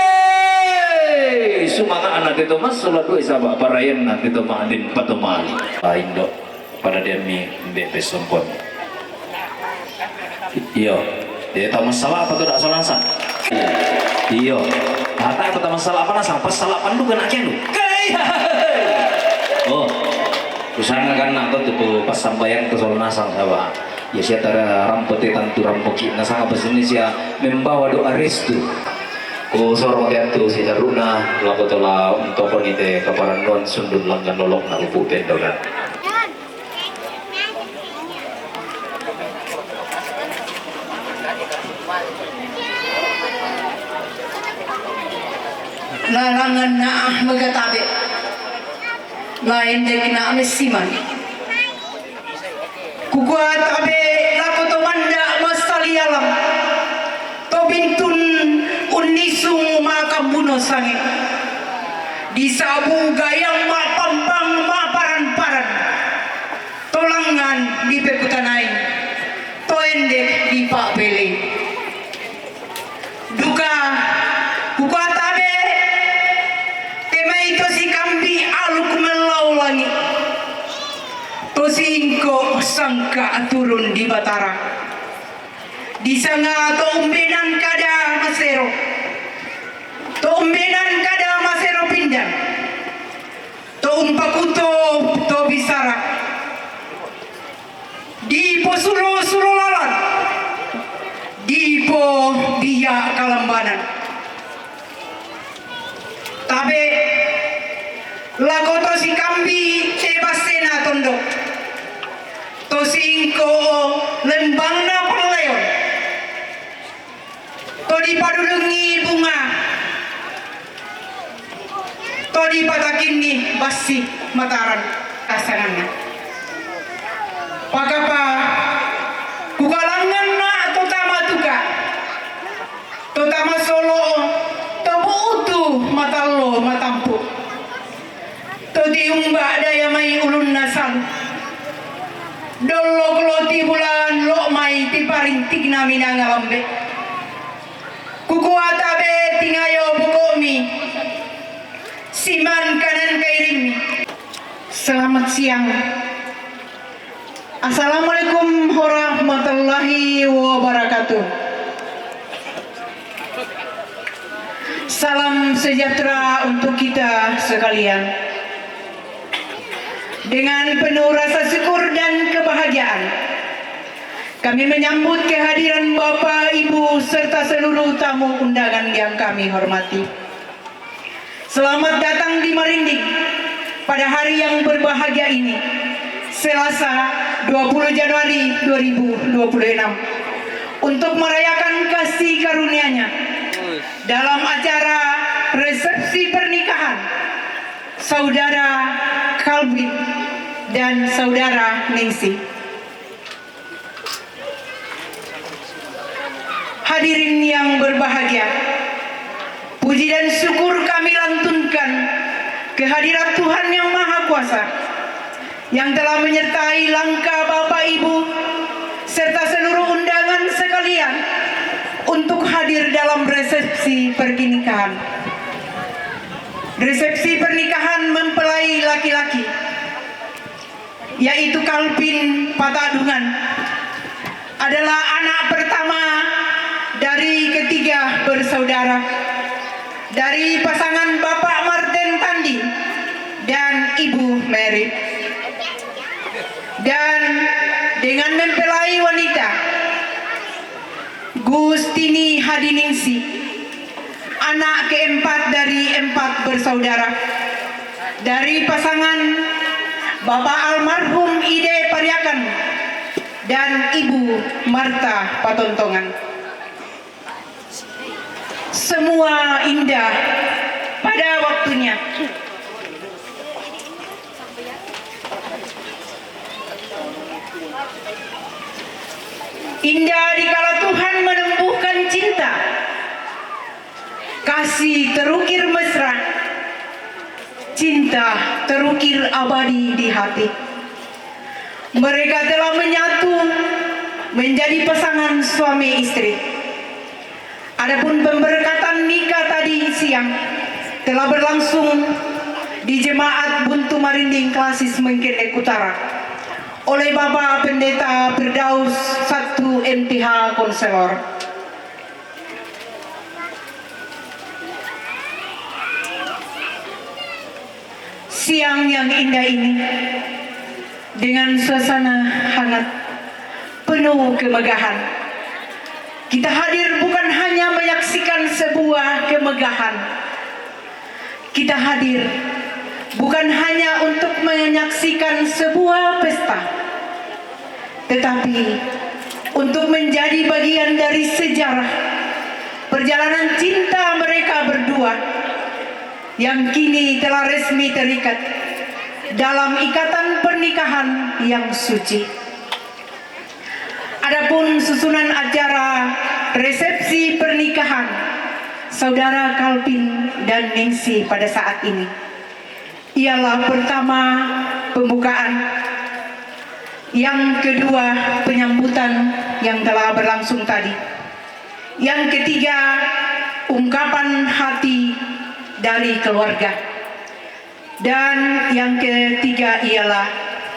Sumanga'na te to massola due saba' parayanna te to ma'den patomali. Ah, indo', pada demmi mbe' pessompon. Iyo. Iya, tau massala apa tu dak salah nasang? Iyo. Kata apa tau massala apa nasang? Pas salah pandu kena kianu. Kai. Oh. Kusanga kan nak tu tu pas sambayang tu salah nasang apa? Ya sia tara rampo te tantu rampo ki nasang apa sini sia membawa doa restu. Ku soro maki tu si taruna lako tola untuk ni te kaparannuan sundun langgan lolok nak lupu pendokan. Lalanganna ah magatabe, laendekna messiman. Kukua tabe lako to manda massalialang, to bintun unnisung makambuno sange. Disabu gayang ma'pampang ma'paran-paran. To langngan dipekutanai, to endek dipa'belei. Duka, kukua tabe, temai to sikambi aluk mellau langi', to siingko sangka turun di Batara. Disanga to umbenan kada masero, to umbenan kada masero pindan. To umpakuto to bisara, diposulo-sulo lalan, dipobiya kalambanan. Tabe lako to sikambi te bassena tondok, to siingko lembangna palleon. To dipadulungi bunga, to dipatakinni bassi mataran asanganna. Pakapa kukalanganna to tama tuka, to tama solo, to bu'tu matallo matampu. To tiumba daya mai ulunna salu. Dollok lo tibulan lo mai tiparintikna minanga lambe. Kukua tabe tingayo boko'mi. Siman kanan kairimmi. Selamat siang. Assalamualaikum warahmatullahi wabarakatuh. Salam sejahtera untuk kita sekalian. Dengan penuh rasa syukur dan kebahagiaan, kami menyambut kehadiran Bapak, Ibu, serta seluruh tamu undangan yang kami hormati. Selamat datang di Marinding pada hari yang berbahagia ini, Selasa, dua puluh Januari dua ribu dua puluh enam, untuk merayakan kasih karunia-Nya dalam acara resepsi pernikahan Saudara Calvin dan Saudara Ningsih. Hadirin yang berbahagia, puji dan syukur kami lantunkan kehadirat Tuhan Yang Maha Kuasa yang telah menyertai langkah Bapak, Ibu, serta seluruh undangan sekalian untuk hadir dalam resepsi pernikahan. Resepsi pernikahan mempelai laki-laki, yaitu Calvin Patadungan, adalah anak pertama dari ketiga bersaudara, dari pasangan Bapak Martin Tandi dan Ibu Mary. Dan dengan mempelai wanita, Gustini Hadiningsih, anak keempat dari empat bersaudara, dari pasangan Bapak almarhum Ide Pariakan dan Ibu Marta Patontongan. Semua indah pada waktunya. Indah dikala Tuhan menumbuhkan cinta. Kasih terukir mesra, cinta terukir abadi di hati. Mereka telah menyatu menjadi pasangan suami istri. Adapun pemberkatan nikah tadi siang telah berlangsung di Jemaat Buntu Marinding Klasis Mengkendek Utara oleh Bapak Pendeta Firdaus satu M T H Konselor. Siang yang indah ini, dengan suasana hangat, penuh kemegahan, kita hadir bukan hanya menyaksikan sebuah kemegahan. Kita hadir bukan hanya untuk menyaksikan sebuah pesta, tetapi untuk menjadi bagian dari sejarah perjalanan cinta mereka berdua yang kini telah resmi terikat dalam ikatan pernikahan yang suci. Adapun susunan acara resepsi pernikahan Saudara Calvin dan Ningsi pada saat ini ialah, pertama, pembukaan, yang kedua, penyambutan yang telah berlangsung tadi, yang ketiga, ungkapan hati dari keluarga, dan yang ketiga ialah,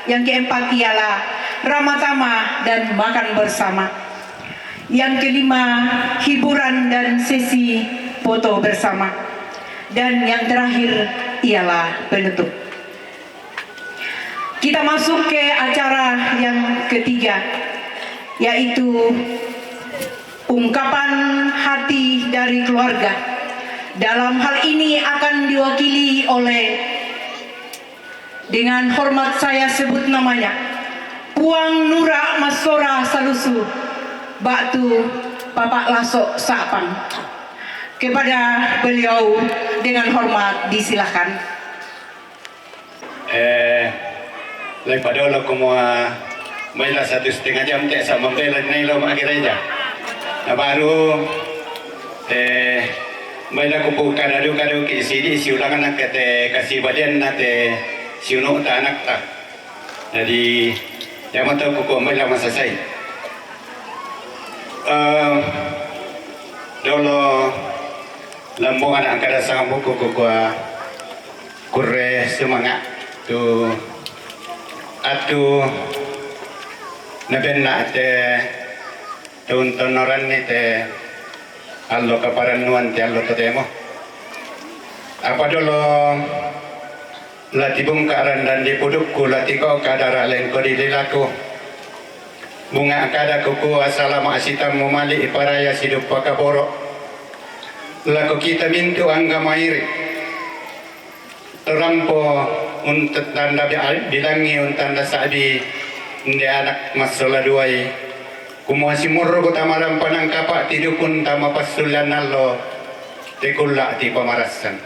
yang keempat ialah ramah tamah dan makan bersama. Yang kelima, hiburan dan sesi foto bersama. Dan yang terakhir ialah penutup. Kita masuk ke acara yang ketiga, yaitu ungkapan hati dari keluarga. Dalam hal ini akan diwakili oleh, dengan hormat saya sebut namanya, Puang Nura Masora Salusu, Batu Bapak Lasok Sapang. Kepada beliau dengan hormat disilakan. Eh, lai padolo kumua maila satu setengah jam te sa mambela nai lo ma gereja. Na baru, eh, maila kupu kada du kada ki sidi siulangan na kete kasi badian na te siunu ta anak ta. Jadi, yama to kuku maila masasai. Eh, dolo lambung anak kada sanggup kuku kua kurre semangat tu atu nabenna te tuntonoran ni te allo kaparannuan te allo totemo. Apa dolo lati bungkaran dan di pudukku lati kau kadara lengko di lilaku. Bunga kada kuku asalama asitam mumali iparaya sidup pakaboro. Lako kita mintu angga mairi. Terampo untuk tanda bi-, bilangi untanda sabi nde anak masola duai. Kumua simurru ku tamaran panangkapa tidukun tama passulan allo tekulla ti pamarassan.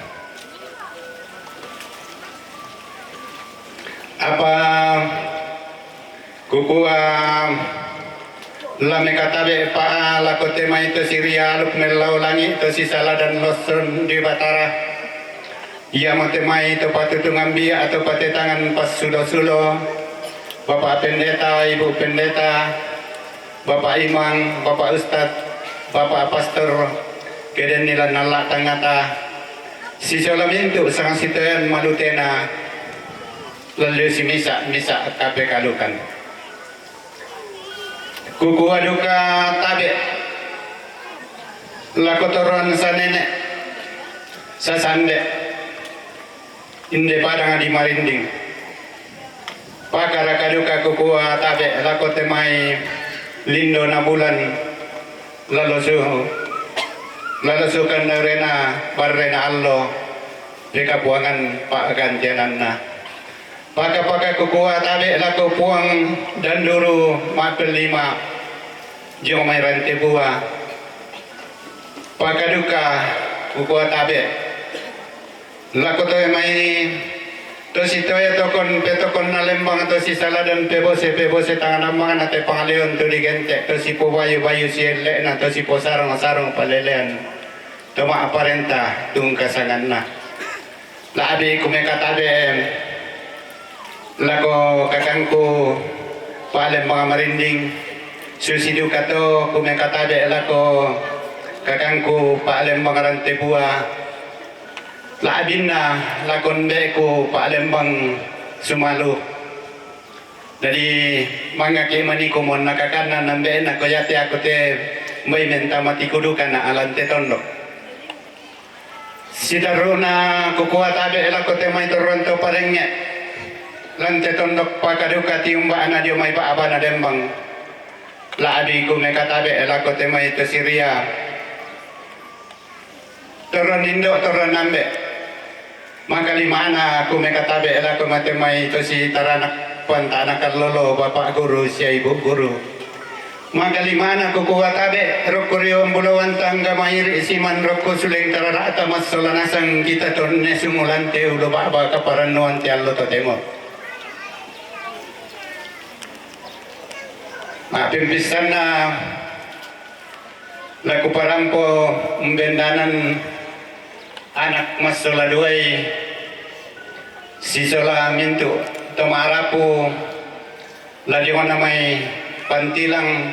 Apa kukua lame katabe pa lako temai to sirialuk mellau langi to sisaladan losson di Batara. Ia mo temai to patutungan bia atau patetangan passulo-sulo, Bapak Pendeta, Ibu Pendeta, Bapak Imam, Bapak Ustad, Bapak Pastor, keden nila nalla tangata, sisolamintu sang sitoyan malutena, lalu simisa-misa kape kalukan. Kukua duka tabe lako toron sanene sasande inde padang di marinding. Pakara kaduka kukua tabe lako temai lindo na bulan lalosu lalosukan rena barrena allo pekapuangan pagantiananna. Paka-paka kukua tabe lako puang danduru mapelima jong mai rante bua. Pakaduka kukua tabe lako toe mai tosi toe tokon petokon na lembang tosi saladan pebose pebose tangan amang na te pangaleon tu digente tosi po bayu-bayu sielek na tosi po sarong-sarong palelean toma aparenta tungkasanganna. Labi kumeka tabe lako kakangku Pa'lembang Marinding, susi duka to ku mekatabe' lako kakangku Pa'lembang Rantebua, la'binna lako mbe'ku Pa'lembang Sumalu. Jadi, mangngaki' maniku mon nakakanna nambe'na ko yate aku te mbai menta matiku duka na alante tondok. Sitarru'na kukua tabe' lako te mai torronto parengnge', lante tondok pakaduka tiumba'na dio mai ba'bana dembang. La'bi ku mekatabe' lako te mai to Siria. Torron indo', torron ambe'. Makalimana ku mekatabe' lako mate mai to si taranak pantana kallolo, Bapak Guru sia Ibu Guru. Makalimana ku kuwatabe' rokko ri ombulowanta angga mairi' siman rokko suleng tarara'ta massola nasang kita tonne sumulante ulo ba'ba kaparannuan te allo totemo. Ma'pimpissanna la kuparampo umbendanan anak massola duai sisola mintu' to ma'rapu, la diona mai Pantilang,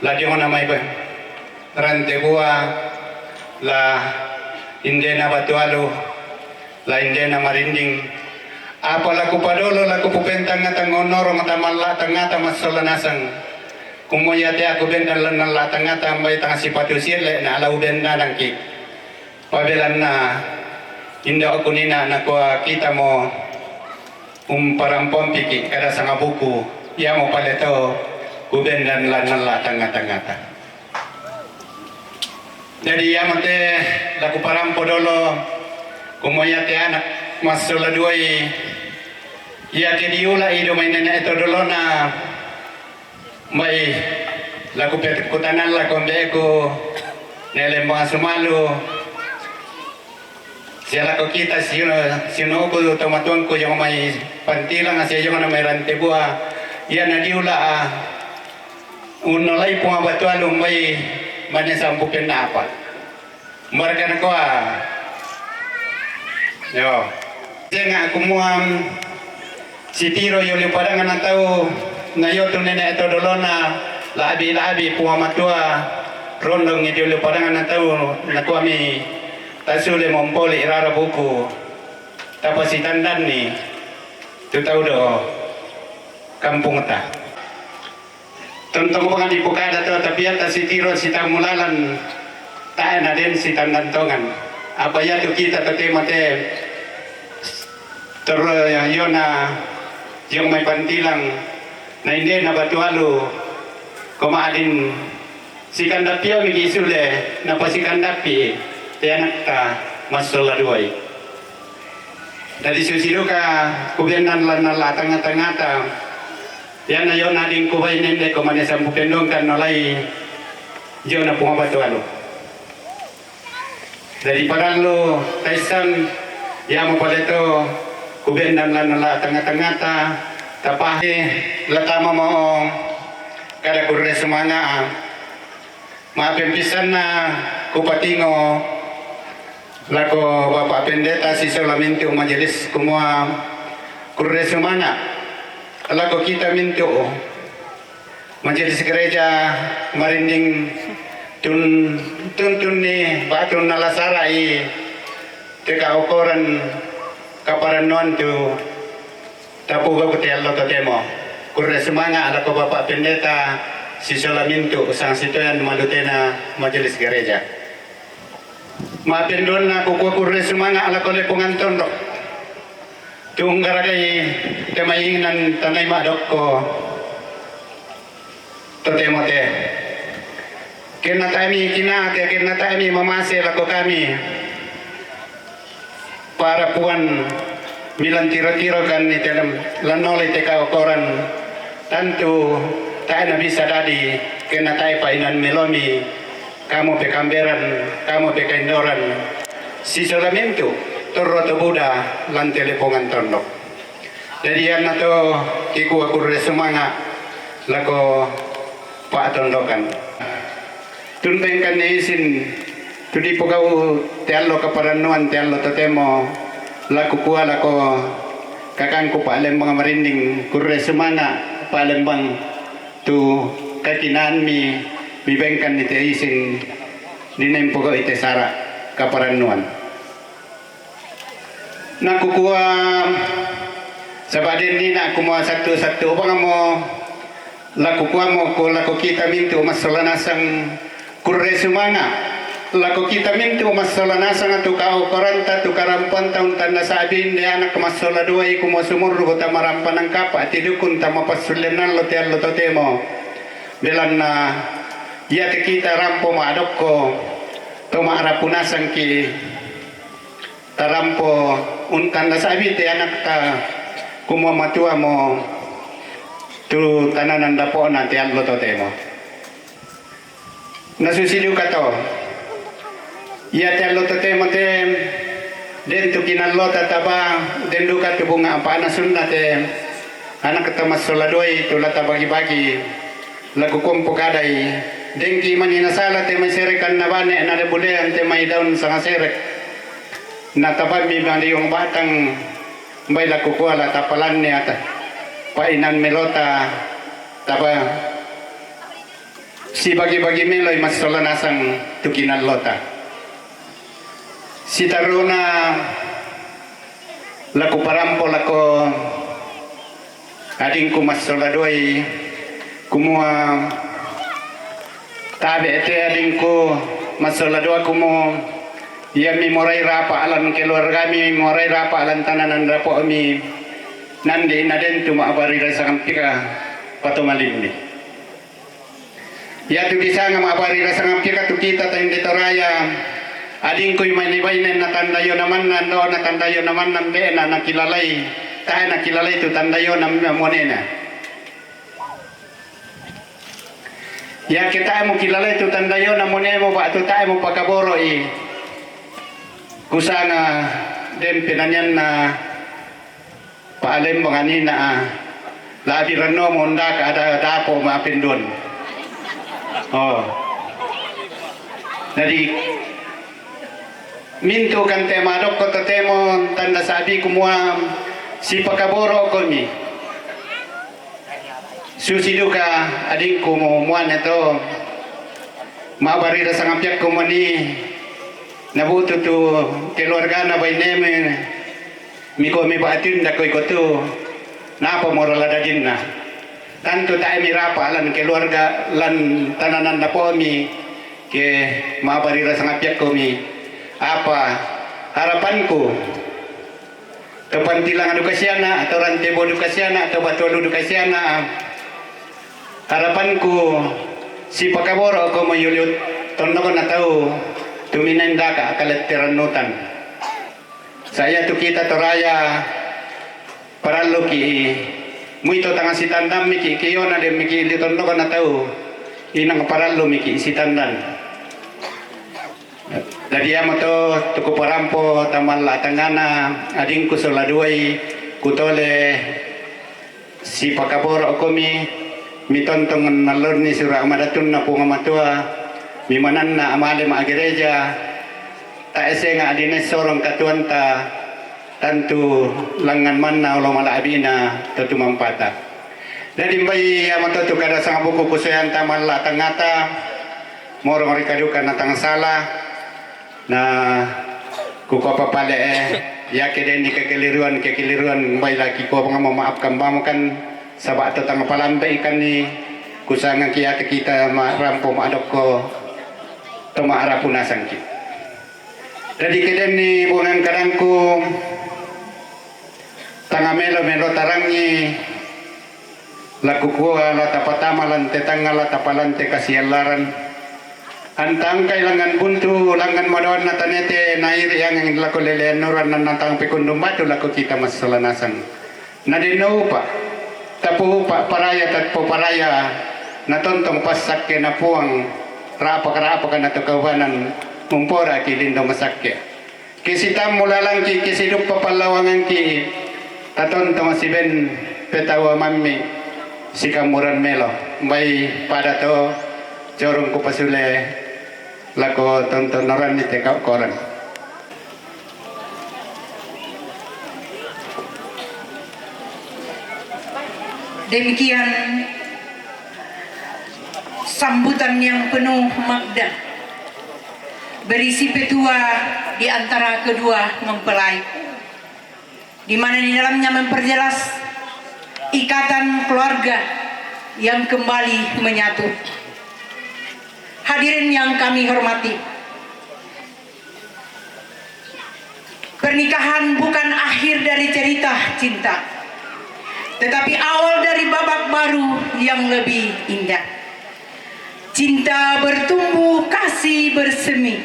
la diona mai Rantebua, la indena Batualu, la indena Marinding. Apa la kupadolo, la kupupentangngata ngonorong tamalla tangngata massola nasang. Kumua iate aku bendan lannang la tangngata ambai tang sipatu sielle na la ubendanangki. Pabelanna indo'ku nina nakua kitamo umparampompiki kada sangabuku, iamo pale to kubendan lannang la tangngata-ngata. Jadi iamo te la kuparampo dolo, kumua iate anak massola duai, iake diula'i dio mai nene' to dolona, mbai la kupe-, kutanalla kombe'ku Nelembang Sumalu, sia lako kita siuno-, siunoku tomatuangku jong mai Pantilang sia jong mai Rantebua, iana diula'a unnolai Puang Batualu mbai mane sampu pennapa. Marga nakoa. Yo. Senga' kumuang sitiro io liu padanganna tau na io tu nene' to dolona, la'bi-la'bi Puang Matua rondongi dio liu padanganna tau, nakuami tasule mompoli rara buku, tapasitandanni tu tau do kampungta. Tontong bang dipukada to, tapi ata sitiro sitamu lalan, tae' naden sitandantongan. Apa iatu kita totemo te torro iona jong mai Pantilang, na indena Batualu, ko ma'din sikandappi miki sule, napasikandappi te anakta massola duai. Dadi susi duka kubendan lannang la tangngata-ngata, iana iona dingku baine ndeko mane sampu pendongkan nolai jona Puang Batualu. Dadi parallu taissan, iamo pale to kubendan lannang la tangngata-ngata, tapahe la tamamo kada kurre sumanga'a. Ma'pempissanna kupatingo lako Bapak Pendeta sisola mintu' majelis kumua kurre sumanga' lako kita mintu' majelis gereja Marinding tun-, tuntunni ba'tu nalasara'i teka okoran kaparannuan tu tapugaku te allo totemo. Kurre sumanga' lako Bapak Pendeta sisola mintu' sangsitoyan malutena majelis gereja. Ma'pendonna kukua kurre sumanga' lako Lepongan Tondok. Tunggaragai temainginan tanai ma'dokko. Totemo te. Kenna taemi kinate, kenna taemi mamase lako kami. Para Puan, milan tiro-tirokan ni telem lannolai teka okoran. Tantu tae' nabisa dadi, kenna tae' painan melomi, kamo pekamberan, kamo pekaindoran. Sisola mintu' torro to buda lan te Lepongan Tondok. Jadi iannato kikua kurre sumanga' lako pa'tondokan. Tun pengkanne isin tu dipogau' te allo kaparannuan te allo totemo, la kukua lako kakangku Pa'lembang Marinding, kurre sumanga' Pa'lembang. tu kakinaan mi, mi bengkan ite isin, dinen pogo ite sara kaparannuan. Nakukua, sabaden ni nakumua satu-satu bang mo, lakukuamo ko lako kita mintu massola nasang kurre sumanga. Lako kita mintu massola nasang tu kaukoranta tu karampuanta untanda sabinde anak massola duai kumo sumurru tamarampanang kapa tidukun tama passullennan lo te allo totemo. Belanna iate kita rampo madokko to ma'rapu nasangki. Tarampo untanda sabi te anakta, kumua matuamo tu tananan dapona te allo totemo. Nasusi duka to. Ia te allo totemo te, den tu kinallota taba, den duka tu bunga apana sunna te anakta massola duai tu lata bagi-bagi. Laku kompo kadai, dengki mani nasala te mai serekan nabane nade bulean te mai daun sanga serek. Natabammi madiong batang, bai laku kuala tapalanne ata. Painan melota taba sibagi-bagi meloi massola nasang tu kinallota. Sitaruna laku parampo lako adingku massola duai, kumua tabe te adingku massola dua kumo, ia mi morai rapa alan keluargami, morai rapa alan tananan rapomi, nandi naden tu ma'bari rasa ngampika patomalimmi. Ia tu kisanga ma'bari rasa ngampika tu kita tende toraya, adingku imani bainen na tanda yo namanna, ndo na tanda yo namanna, mbe na nakilalai, tae nakilalai tu tanda yo nam-, monena. Iake tae mukilalai tu tanda yo namonemo ba'tu tae mupakaboro'i. Kusanga den penanianna pa'alembang anina, labi ranno mondaka ada dapo ma'pendon. Oh. Jadi mintu kan te madokko totemo tanda sabi kumua sipakaboro komi. Susi duka adingku mo muane to. Ma'bari rasa ngapiakku mani nabutu tu keluargana baineme miko mi ba'atinda ko iko tu napa mora ladadinna. Tantu tae mi rapa lan keluarga lan tananan dapomi ke ma'bari rasa ngapiakku mi. Apa harapanku? Topantilang dukasiana, atau rantebo dukasiana, atau batualu dukasiana. Harapanku, sipakaboro ko mayuliut tondoko natau tuminendaka kaletterannutan. Saya tu kita toraya paralluki muito tanga sitandammi ki kiona demmiki li tondoko natau inang parallumi ki sitandan. Dadi iamoto tuku parampo tamalla tangngana adingku sola duai kutole sipakaboro komi mitontong nallonni sura madatunna Puang Matua mimananna amale ma gereja taesenga adine sorong katuanta tantu langngan manna olo mala'bina to tumampata. Dadi mbai iamoto tu kada sangabuku kusoyanta malla tangngata morong ri kaduka na tangsala na kuko papale'e yake denni kekeliruan kekeliruan mbai laki ko mamaafkan bamukan saba to tang palambe ikanni kusangaki yake kita ma rampo madokko to ma'rapu nasangki. Dadi kedenni buangan kadangku tanga melo-melo tarangi laku kua la tapatama lan te tanga la tapalante kasiallaran. Antangkai langan buntu langan madoan na tanete nairi angin lako lelean nuran nan nantang pekundum batu lako kita masalah nasang. Na denno upa tapu upa paraya tatpo paraya na tontong passakke na puang rapak-rapak na to kaubanan mumpora ki lindong sakke. Kisitammu lalangki kisiduppa pallawangangki tatontong siben petawa mammi sikammuran melo mbai pada to jorong ku pasule lako tontonoranni te kau korang. Demikian Sambutan yang penuh makna, berisi petua di antara kedua mempelai, di mana di dalamnya memperjelas ikatan keluarga yang kembali menyatu. Hadirin yang kami hormati, pernikahan bukan akhir dari cerita cinta, tetapi awal dari babak baru yang lebih indah. Cinta bertumbuh, kasih bersemi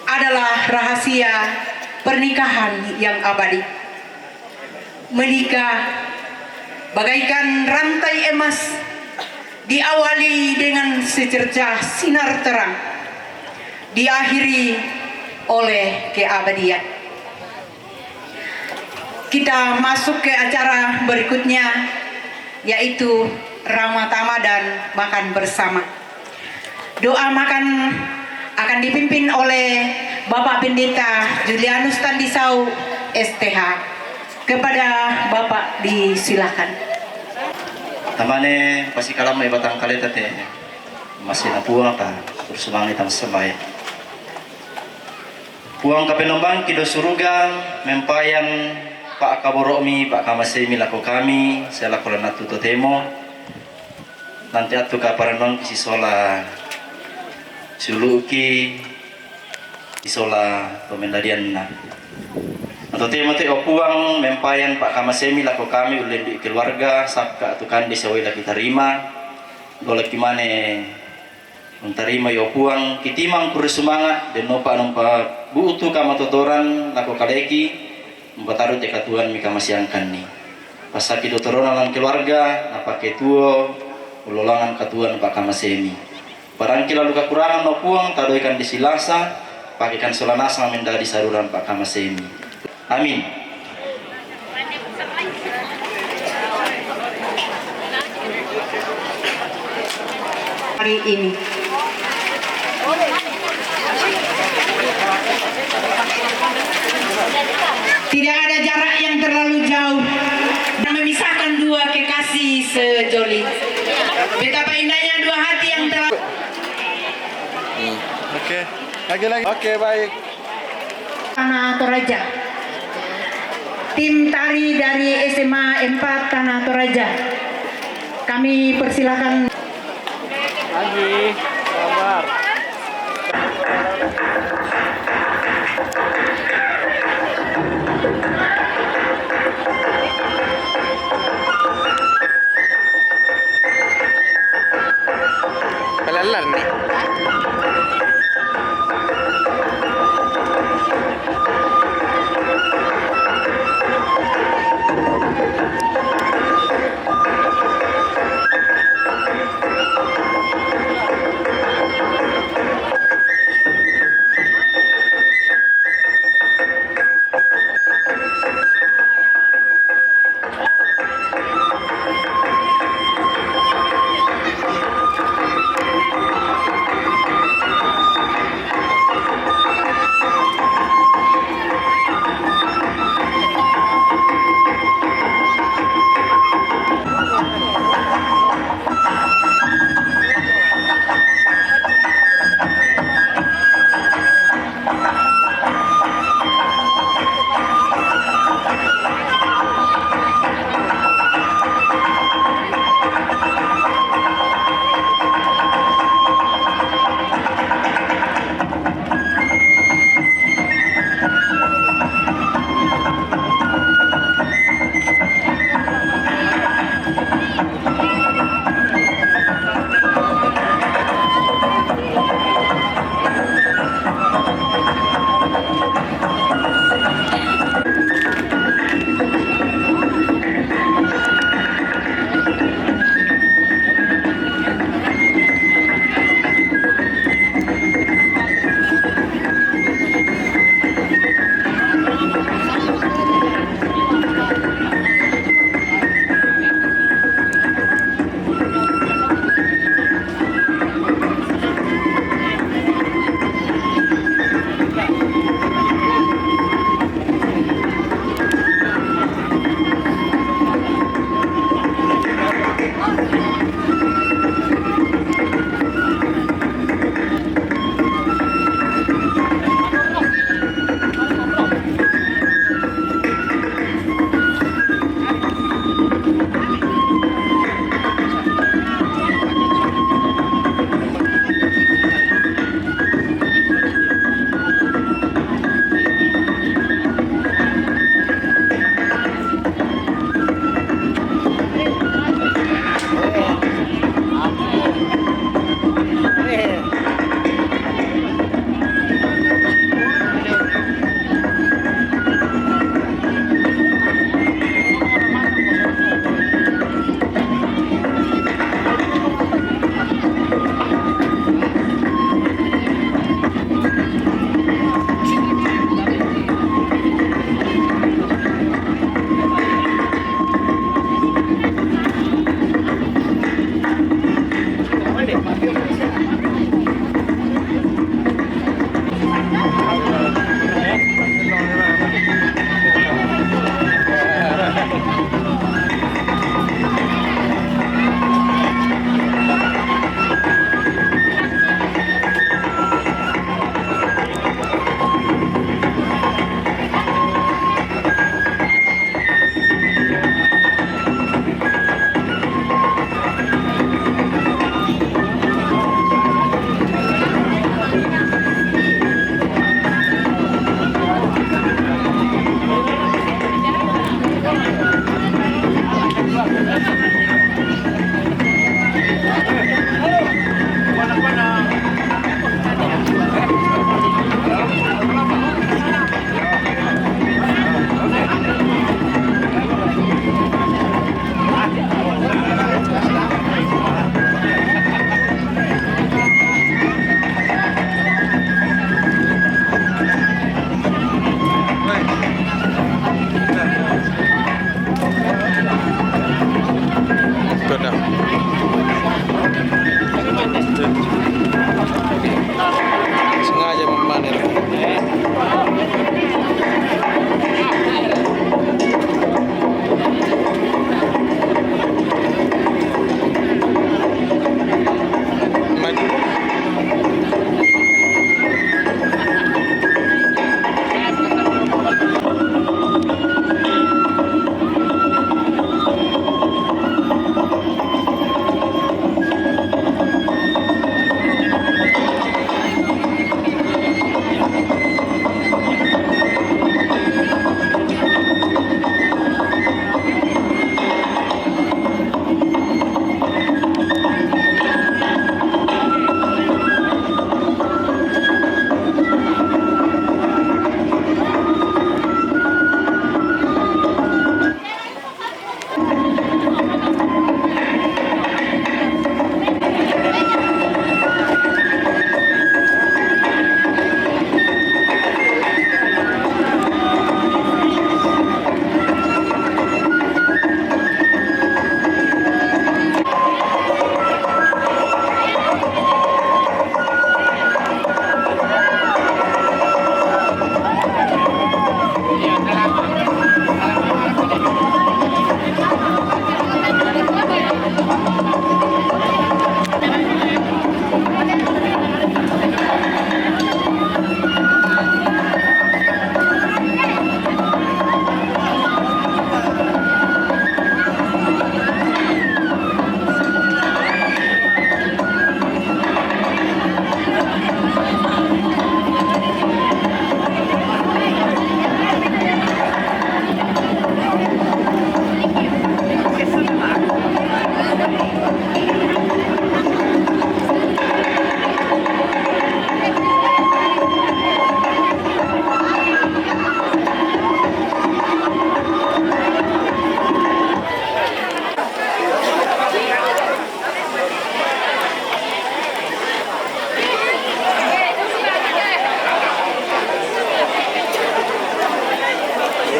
adalah rahasia pernikahan yang abadi. Menikah bagaikan rantai emas, diawali dengan secercah sinar terang, diakhiri oleh keabadian. Kita masuk ke acara berikutnya, yaitu ramah tamah dan makan bersama. Doa makan akan dipimpin oleh Bapak Pendeta Julianus Tandisau, S T H. Kepada Bapak disilakan. Tamane, pasi kalam mai batang kaleta te. Masina Puang ta, terus semangat tang sembai. Puang Kapenombangki do suruga, mempayan pakaboro'mi, pakamasemi lako kami, sia lako lan attu totemo. Nanti attu kaparennuangki sisola siulu'ki, sisola to mendadianna. Na totemo te, o Puang, mempayan pakamasemi lako kami, ullendu'i keluarga, sakka' tu kande sia wai la kitarima, doleki mane untarimai, o Puang, kitimang kurre sumanga', dennopa numpa bu'tu kamatotoran lako kaleki, umpataru te katuoan mikamaseangkanni. Passakki tu torona lan keluarga, napake tuo, ullolongan katuoan pakamasemi. Barangki lalu kakurangan, o Puang, tadoikan di silasa, pakekan sola nasang mendadi saluran pakamasemi. Amin. Hari ini. Tidak ada jarak yang terlalu jauh yang memisahkan dua kekasih sejoli. Betapa indahnya dua hati yang telah. Oke, lagi-lagi. Oke, baik. Tanah Toraja. Tim tari dari S M A empat Tanah Toraja. Kami persilakan. Lagi, sabar. Palalar ni. Sengaja memanen.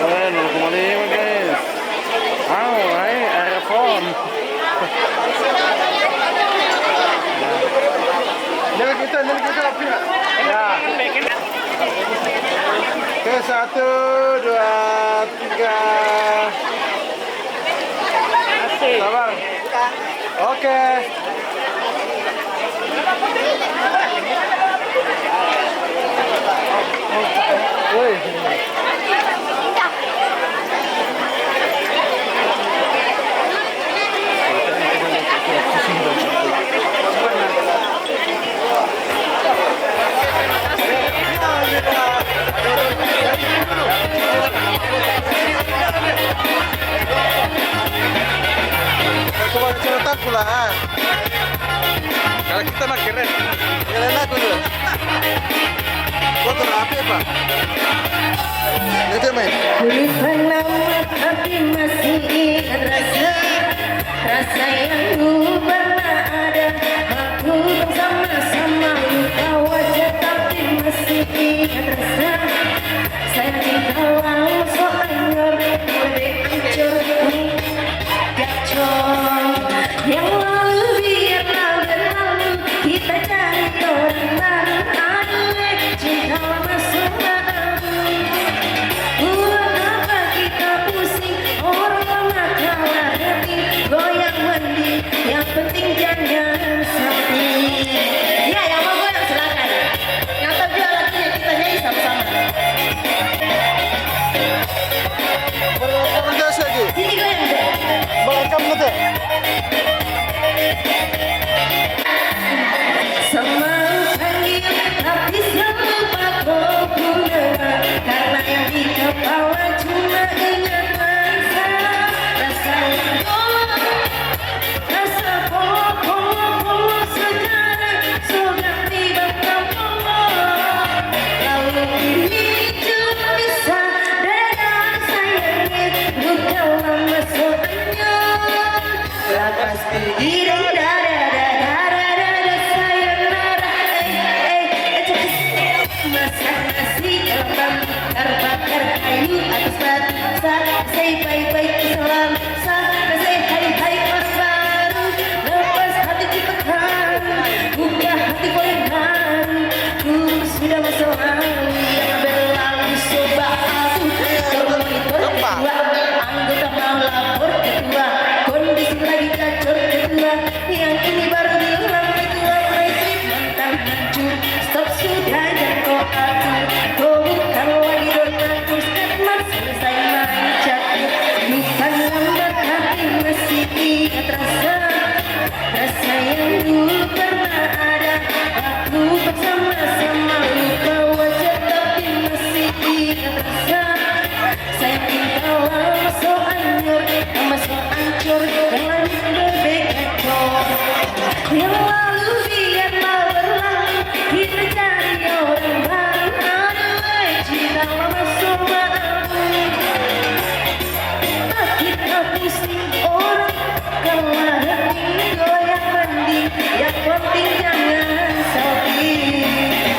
Bueno, como le digo, guys. Au, ai, era phone. Nilai kita, nilai kita, Pia. Ya. Oke, satu, dua, tiga. Sabar. Oke. Woi. Coba cerita pula, ah. Kalau kita mah keren. Keren aku tuh. Gua tuh rapi, Pak. Itu, men. Dulu pernah tapi masih ingat rasa, rasa yang dulu pernah ada. Waktu bersama-sama lupa wajah tapi masih ingat rasa. Saya di dalam soal lebih hancur. Yang lalu biarlah berlalu, kita cari orang baru. Aduh, cinta masuk lalu. Buat apa kita pusing? Orang lama kalah hati, goyang mandi. Yang penting jangan sakit. Ya, yang mau goyang silakan. Yang tahu juga lagunya, kita nyanyi sama-sama. Berapa lagi? Ini goyang, goyang. Merekam betul. Sama panggil, tapi selalu pakai purnama. Karena yang di kepala cuma ingat masa. Rasa yang dulu. Rasa polos-polos sekarang sudah tiba kampung. Lalu ini cuma bisa dadah sayangnya, bukan lama senyum. Lepas diri dadah, dadah, dadah, dadah, sayonara. Eh, eh, eh, cepat. Masak nasi gampang, terbakar kayu atas batu. Sa, say bye bye ke salam. Sa, say hai hai pas baru. Lepas hati kita kan. Yang lalu biarlah berlalu, kita cari orang baru. Aduh, eh, cinta mama sama aku. Makin pusing orang, kalah hening goyang mending, yang penting jangan sakit.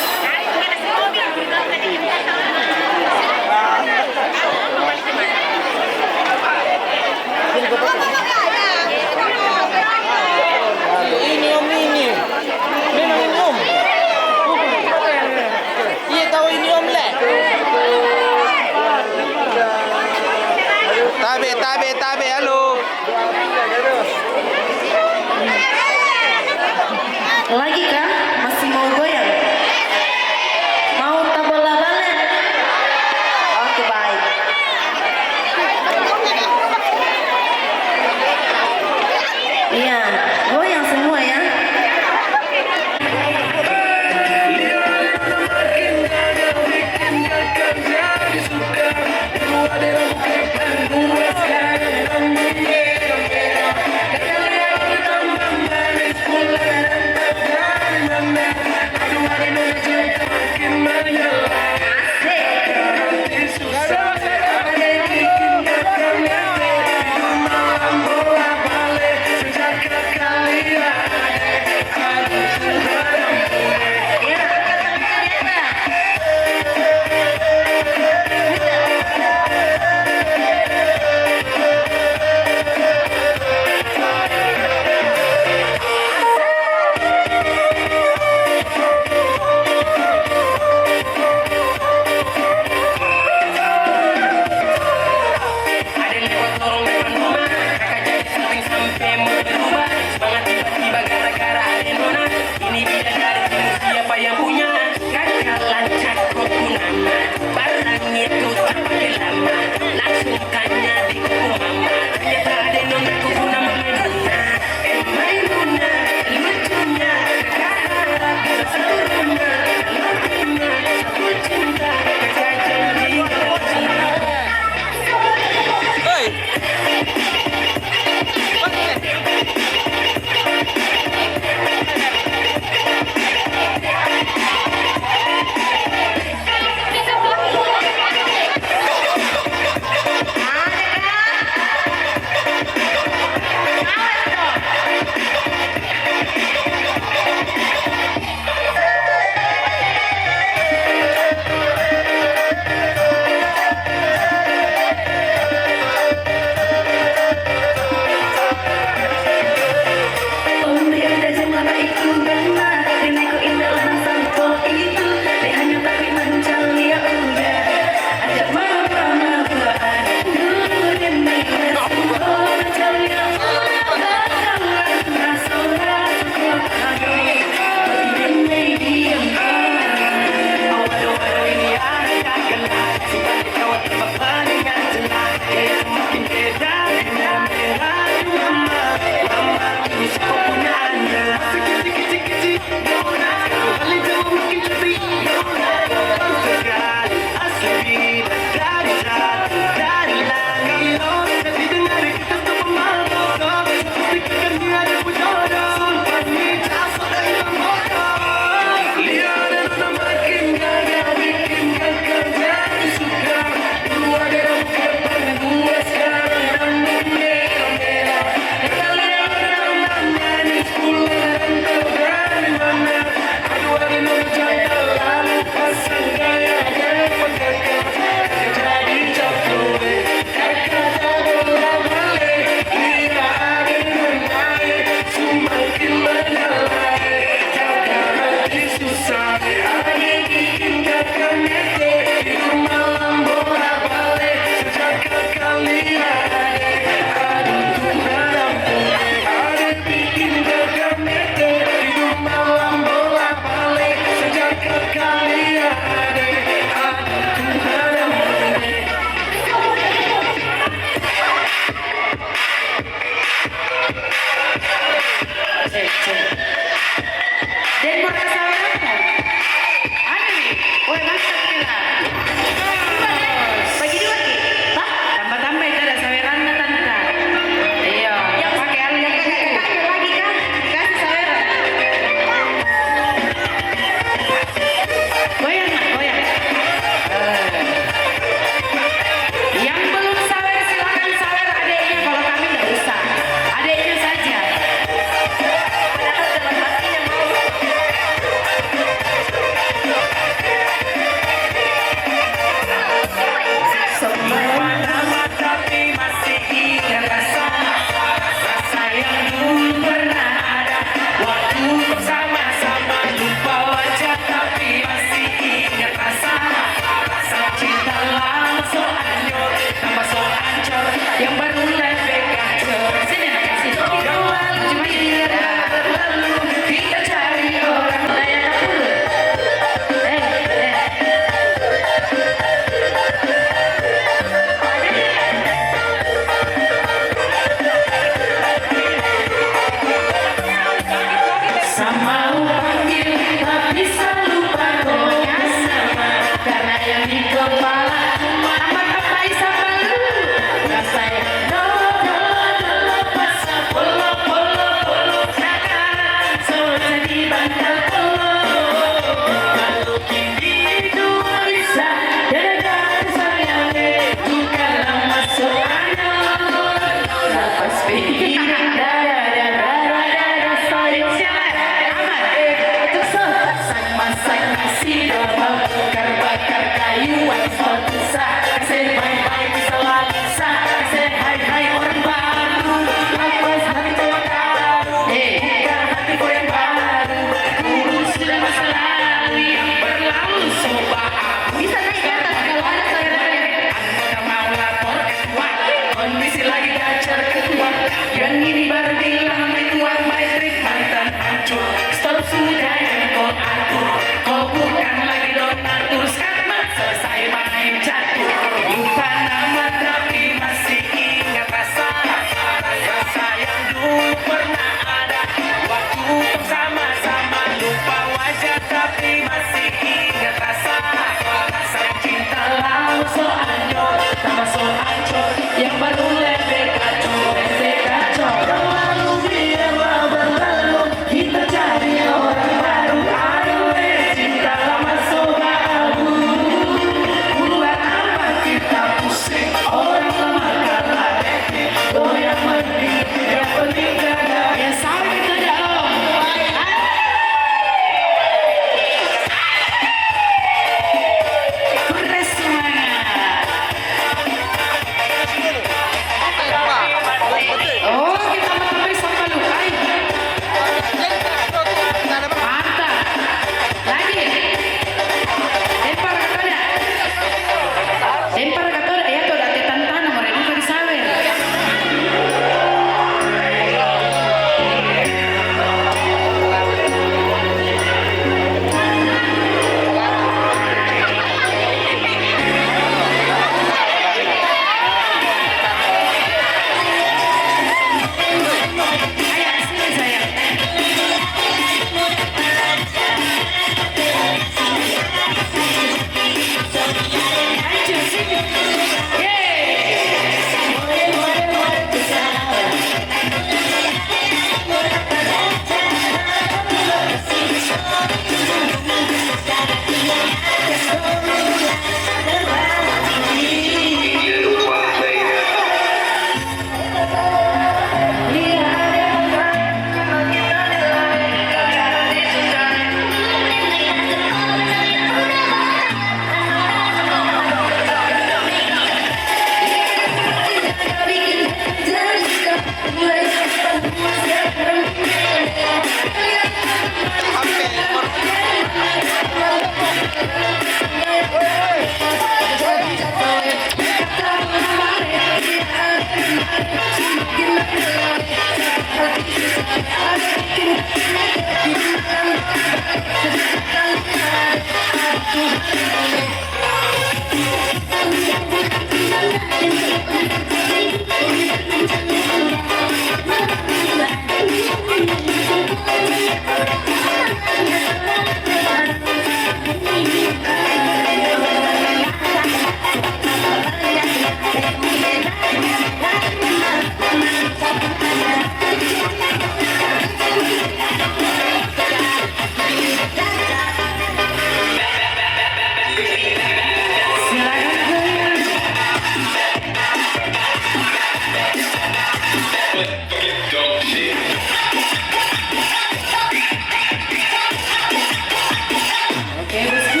Oke, bosku.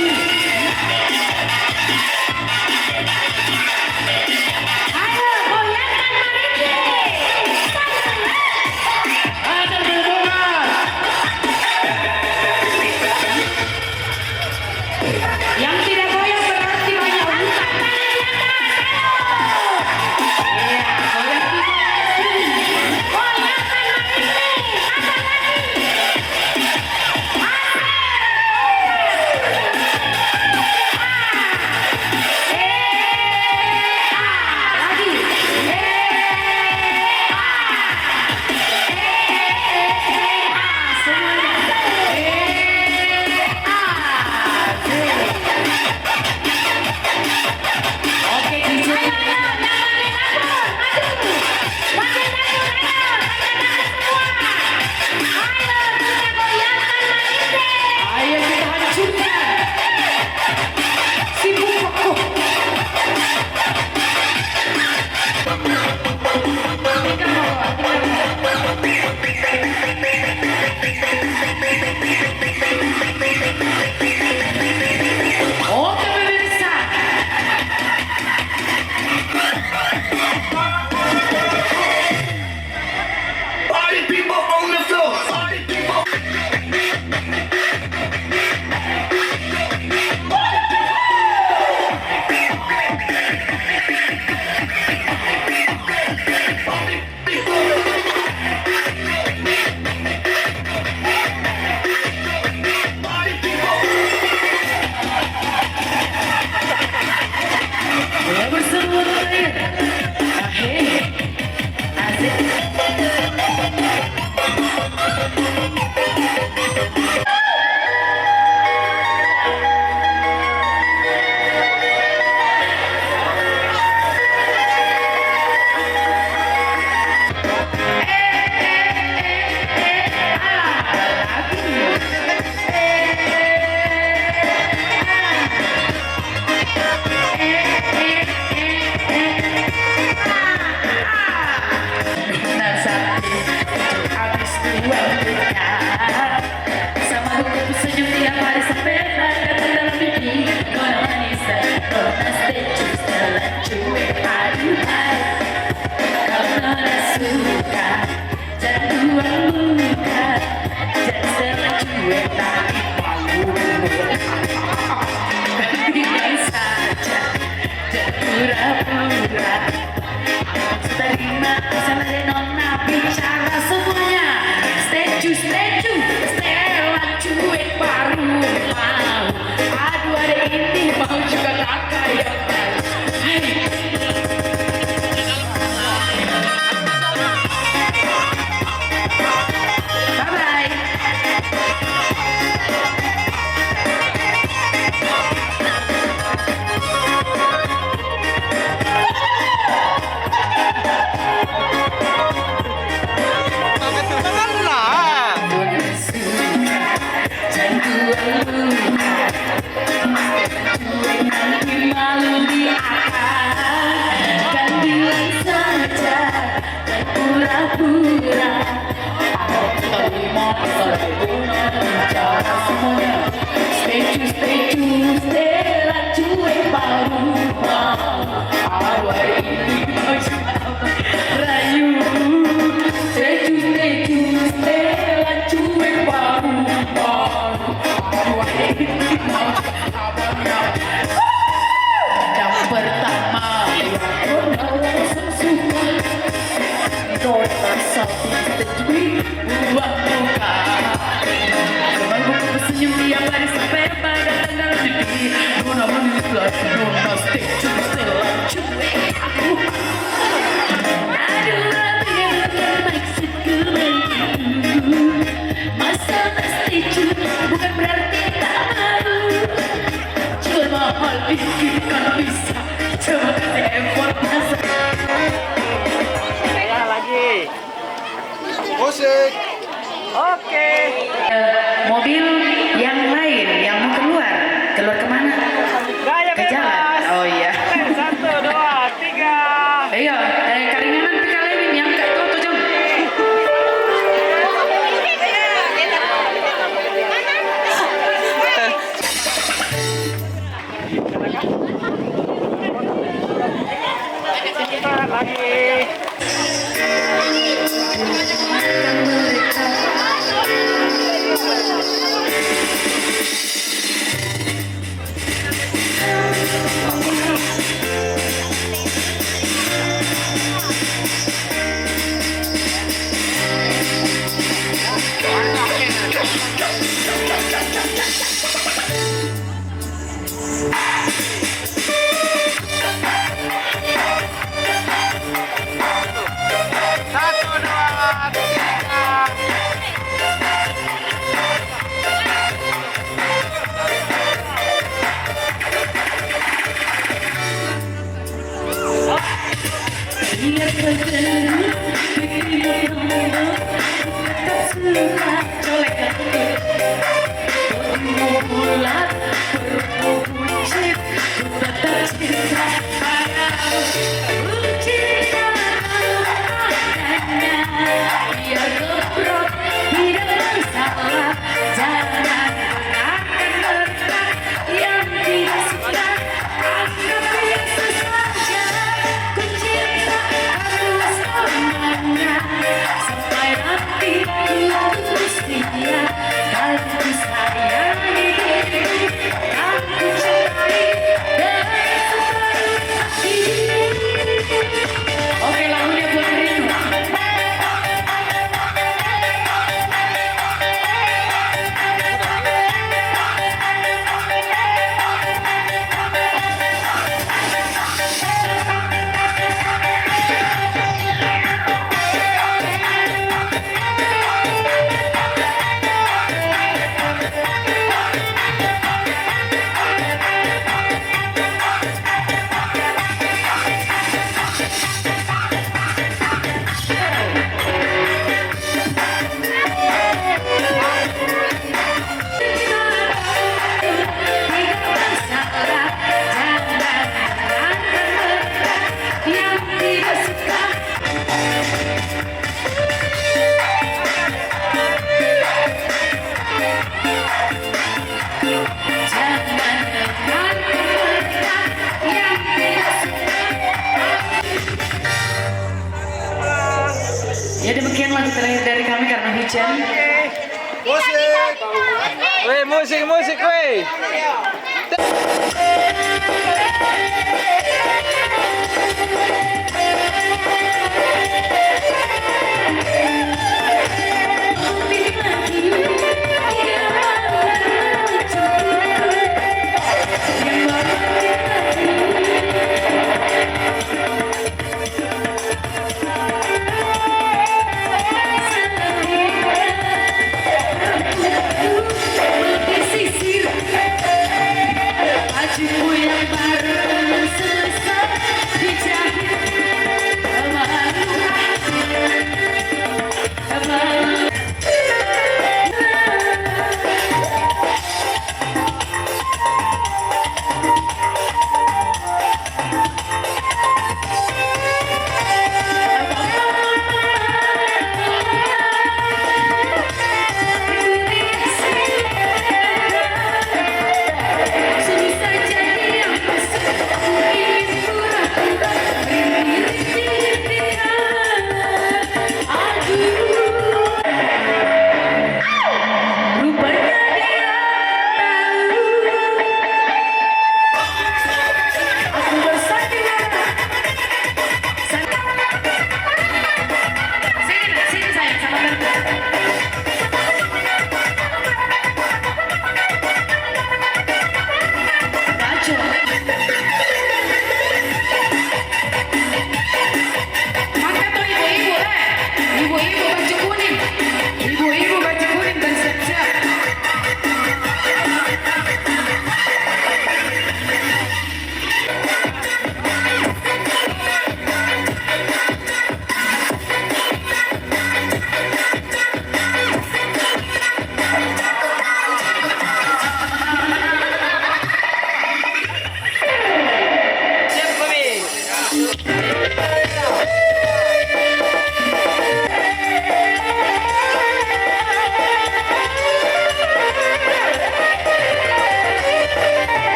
Ayo, goyangkan Mariki. Ajar berhubungan. Yang tidak goyang berarti banyak utang. Angkat tangan di atas, ayo. Iya, goyang juga. Goyangkan Mariki. Angkat lagi. Oke, D J. Ayo, ayo, yang bagian dapur, maju. Bagian dapur, ayo, angkat tangan semua. Ayo, kita goyangkan Mariki. Ayo, kita hancurkan. Sibuk, Pak. Oke, pemirsa. Party people on the floor. Party people. Pura-pura. Terima, bisa dari Nona bicara semuanya. Setuju, setuju. Stella cuek baru mau. Aduh, ada ini mau juga kakak ya. Hai. Bye-bye. Bukan bisa. Coba kasih effort, Mas. Ya, lagi. Musik. Oke. Eh, mobil yang lain yang mau keluar, keluar kemana? Gaya Ke jalan. Bebas. Oh iya. Satu, dua, tiga. Ayo, eh, karinganan pikalewin yang ke itu tuh, Jong. Sebentar lagi. Satu, dua, tiga. Oke, lagunya buat Rino. Ya, demikian lagu terakhir dari kami karena hujan. Musik. Weh, musik, musik, weh.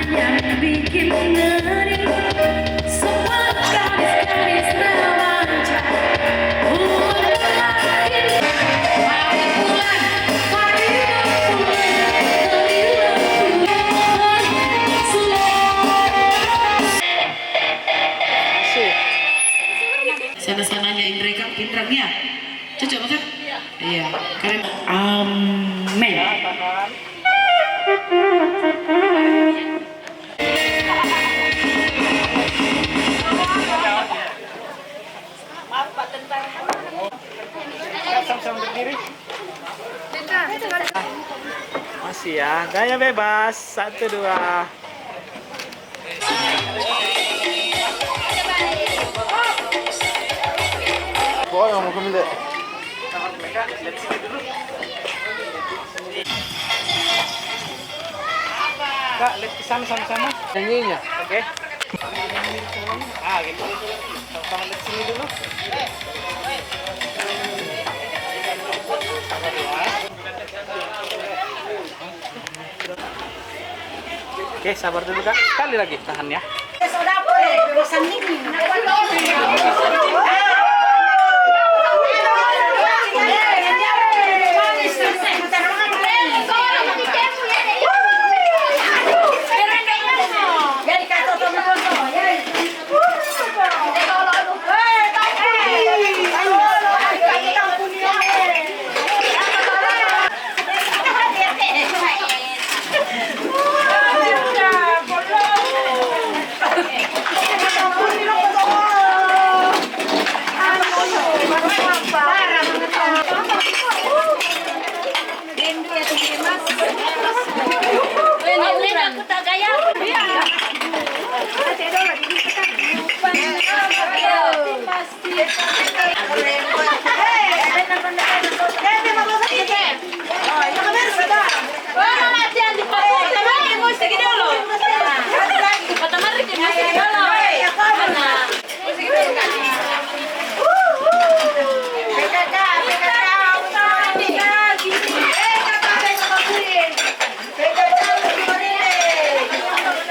Yang bikin ngeri, semua gadis-gadis remaja. Mulai pulang, marilah pulang, marilah pulang. Sana-sananya Indra, Kak, pinrang ya. Cocok, Kak? Iya, karena amin. Sama-sama berdiri. Masih ya, gaya bebas. Satu, dua. Kak, lihat ke sana sama-sama. Nyanyinya. Oke. Ah, gitu. Sama-sama lihat sini dulu. Oke, sabar dulu, Kak. Sekali lagi, tahan ya.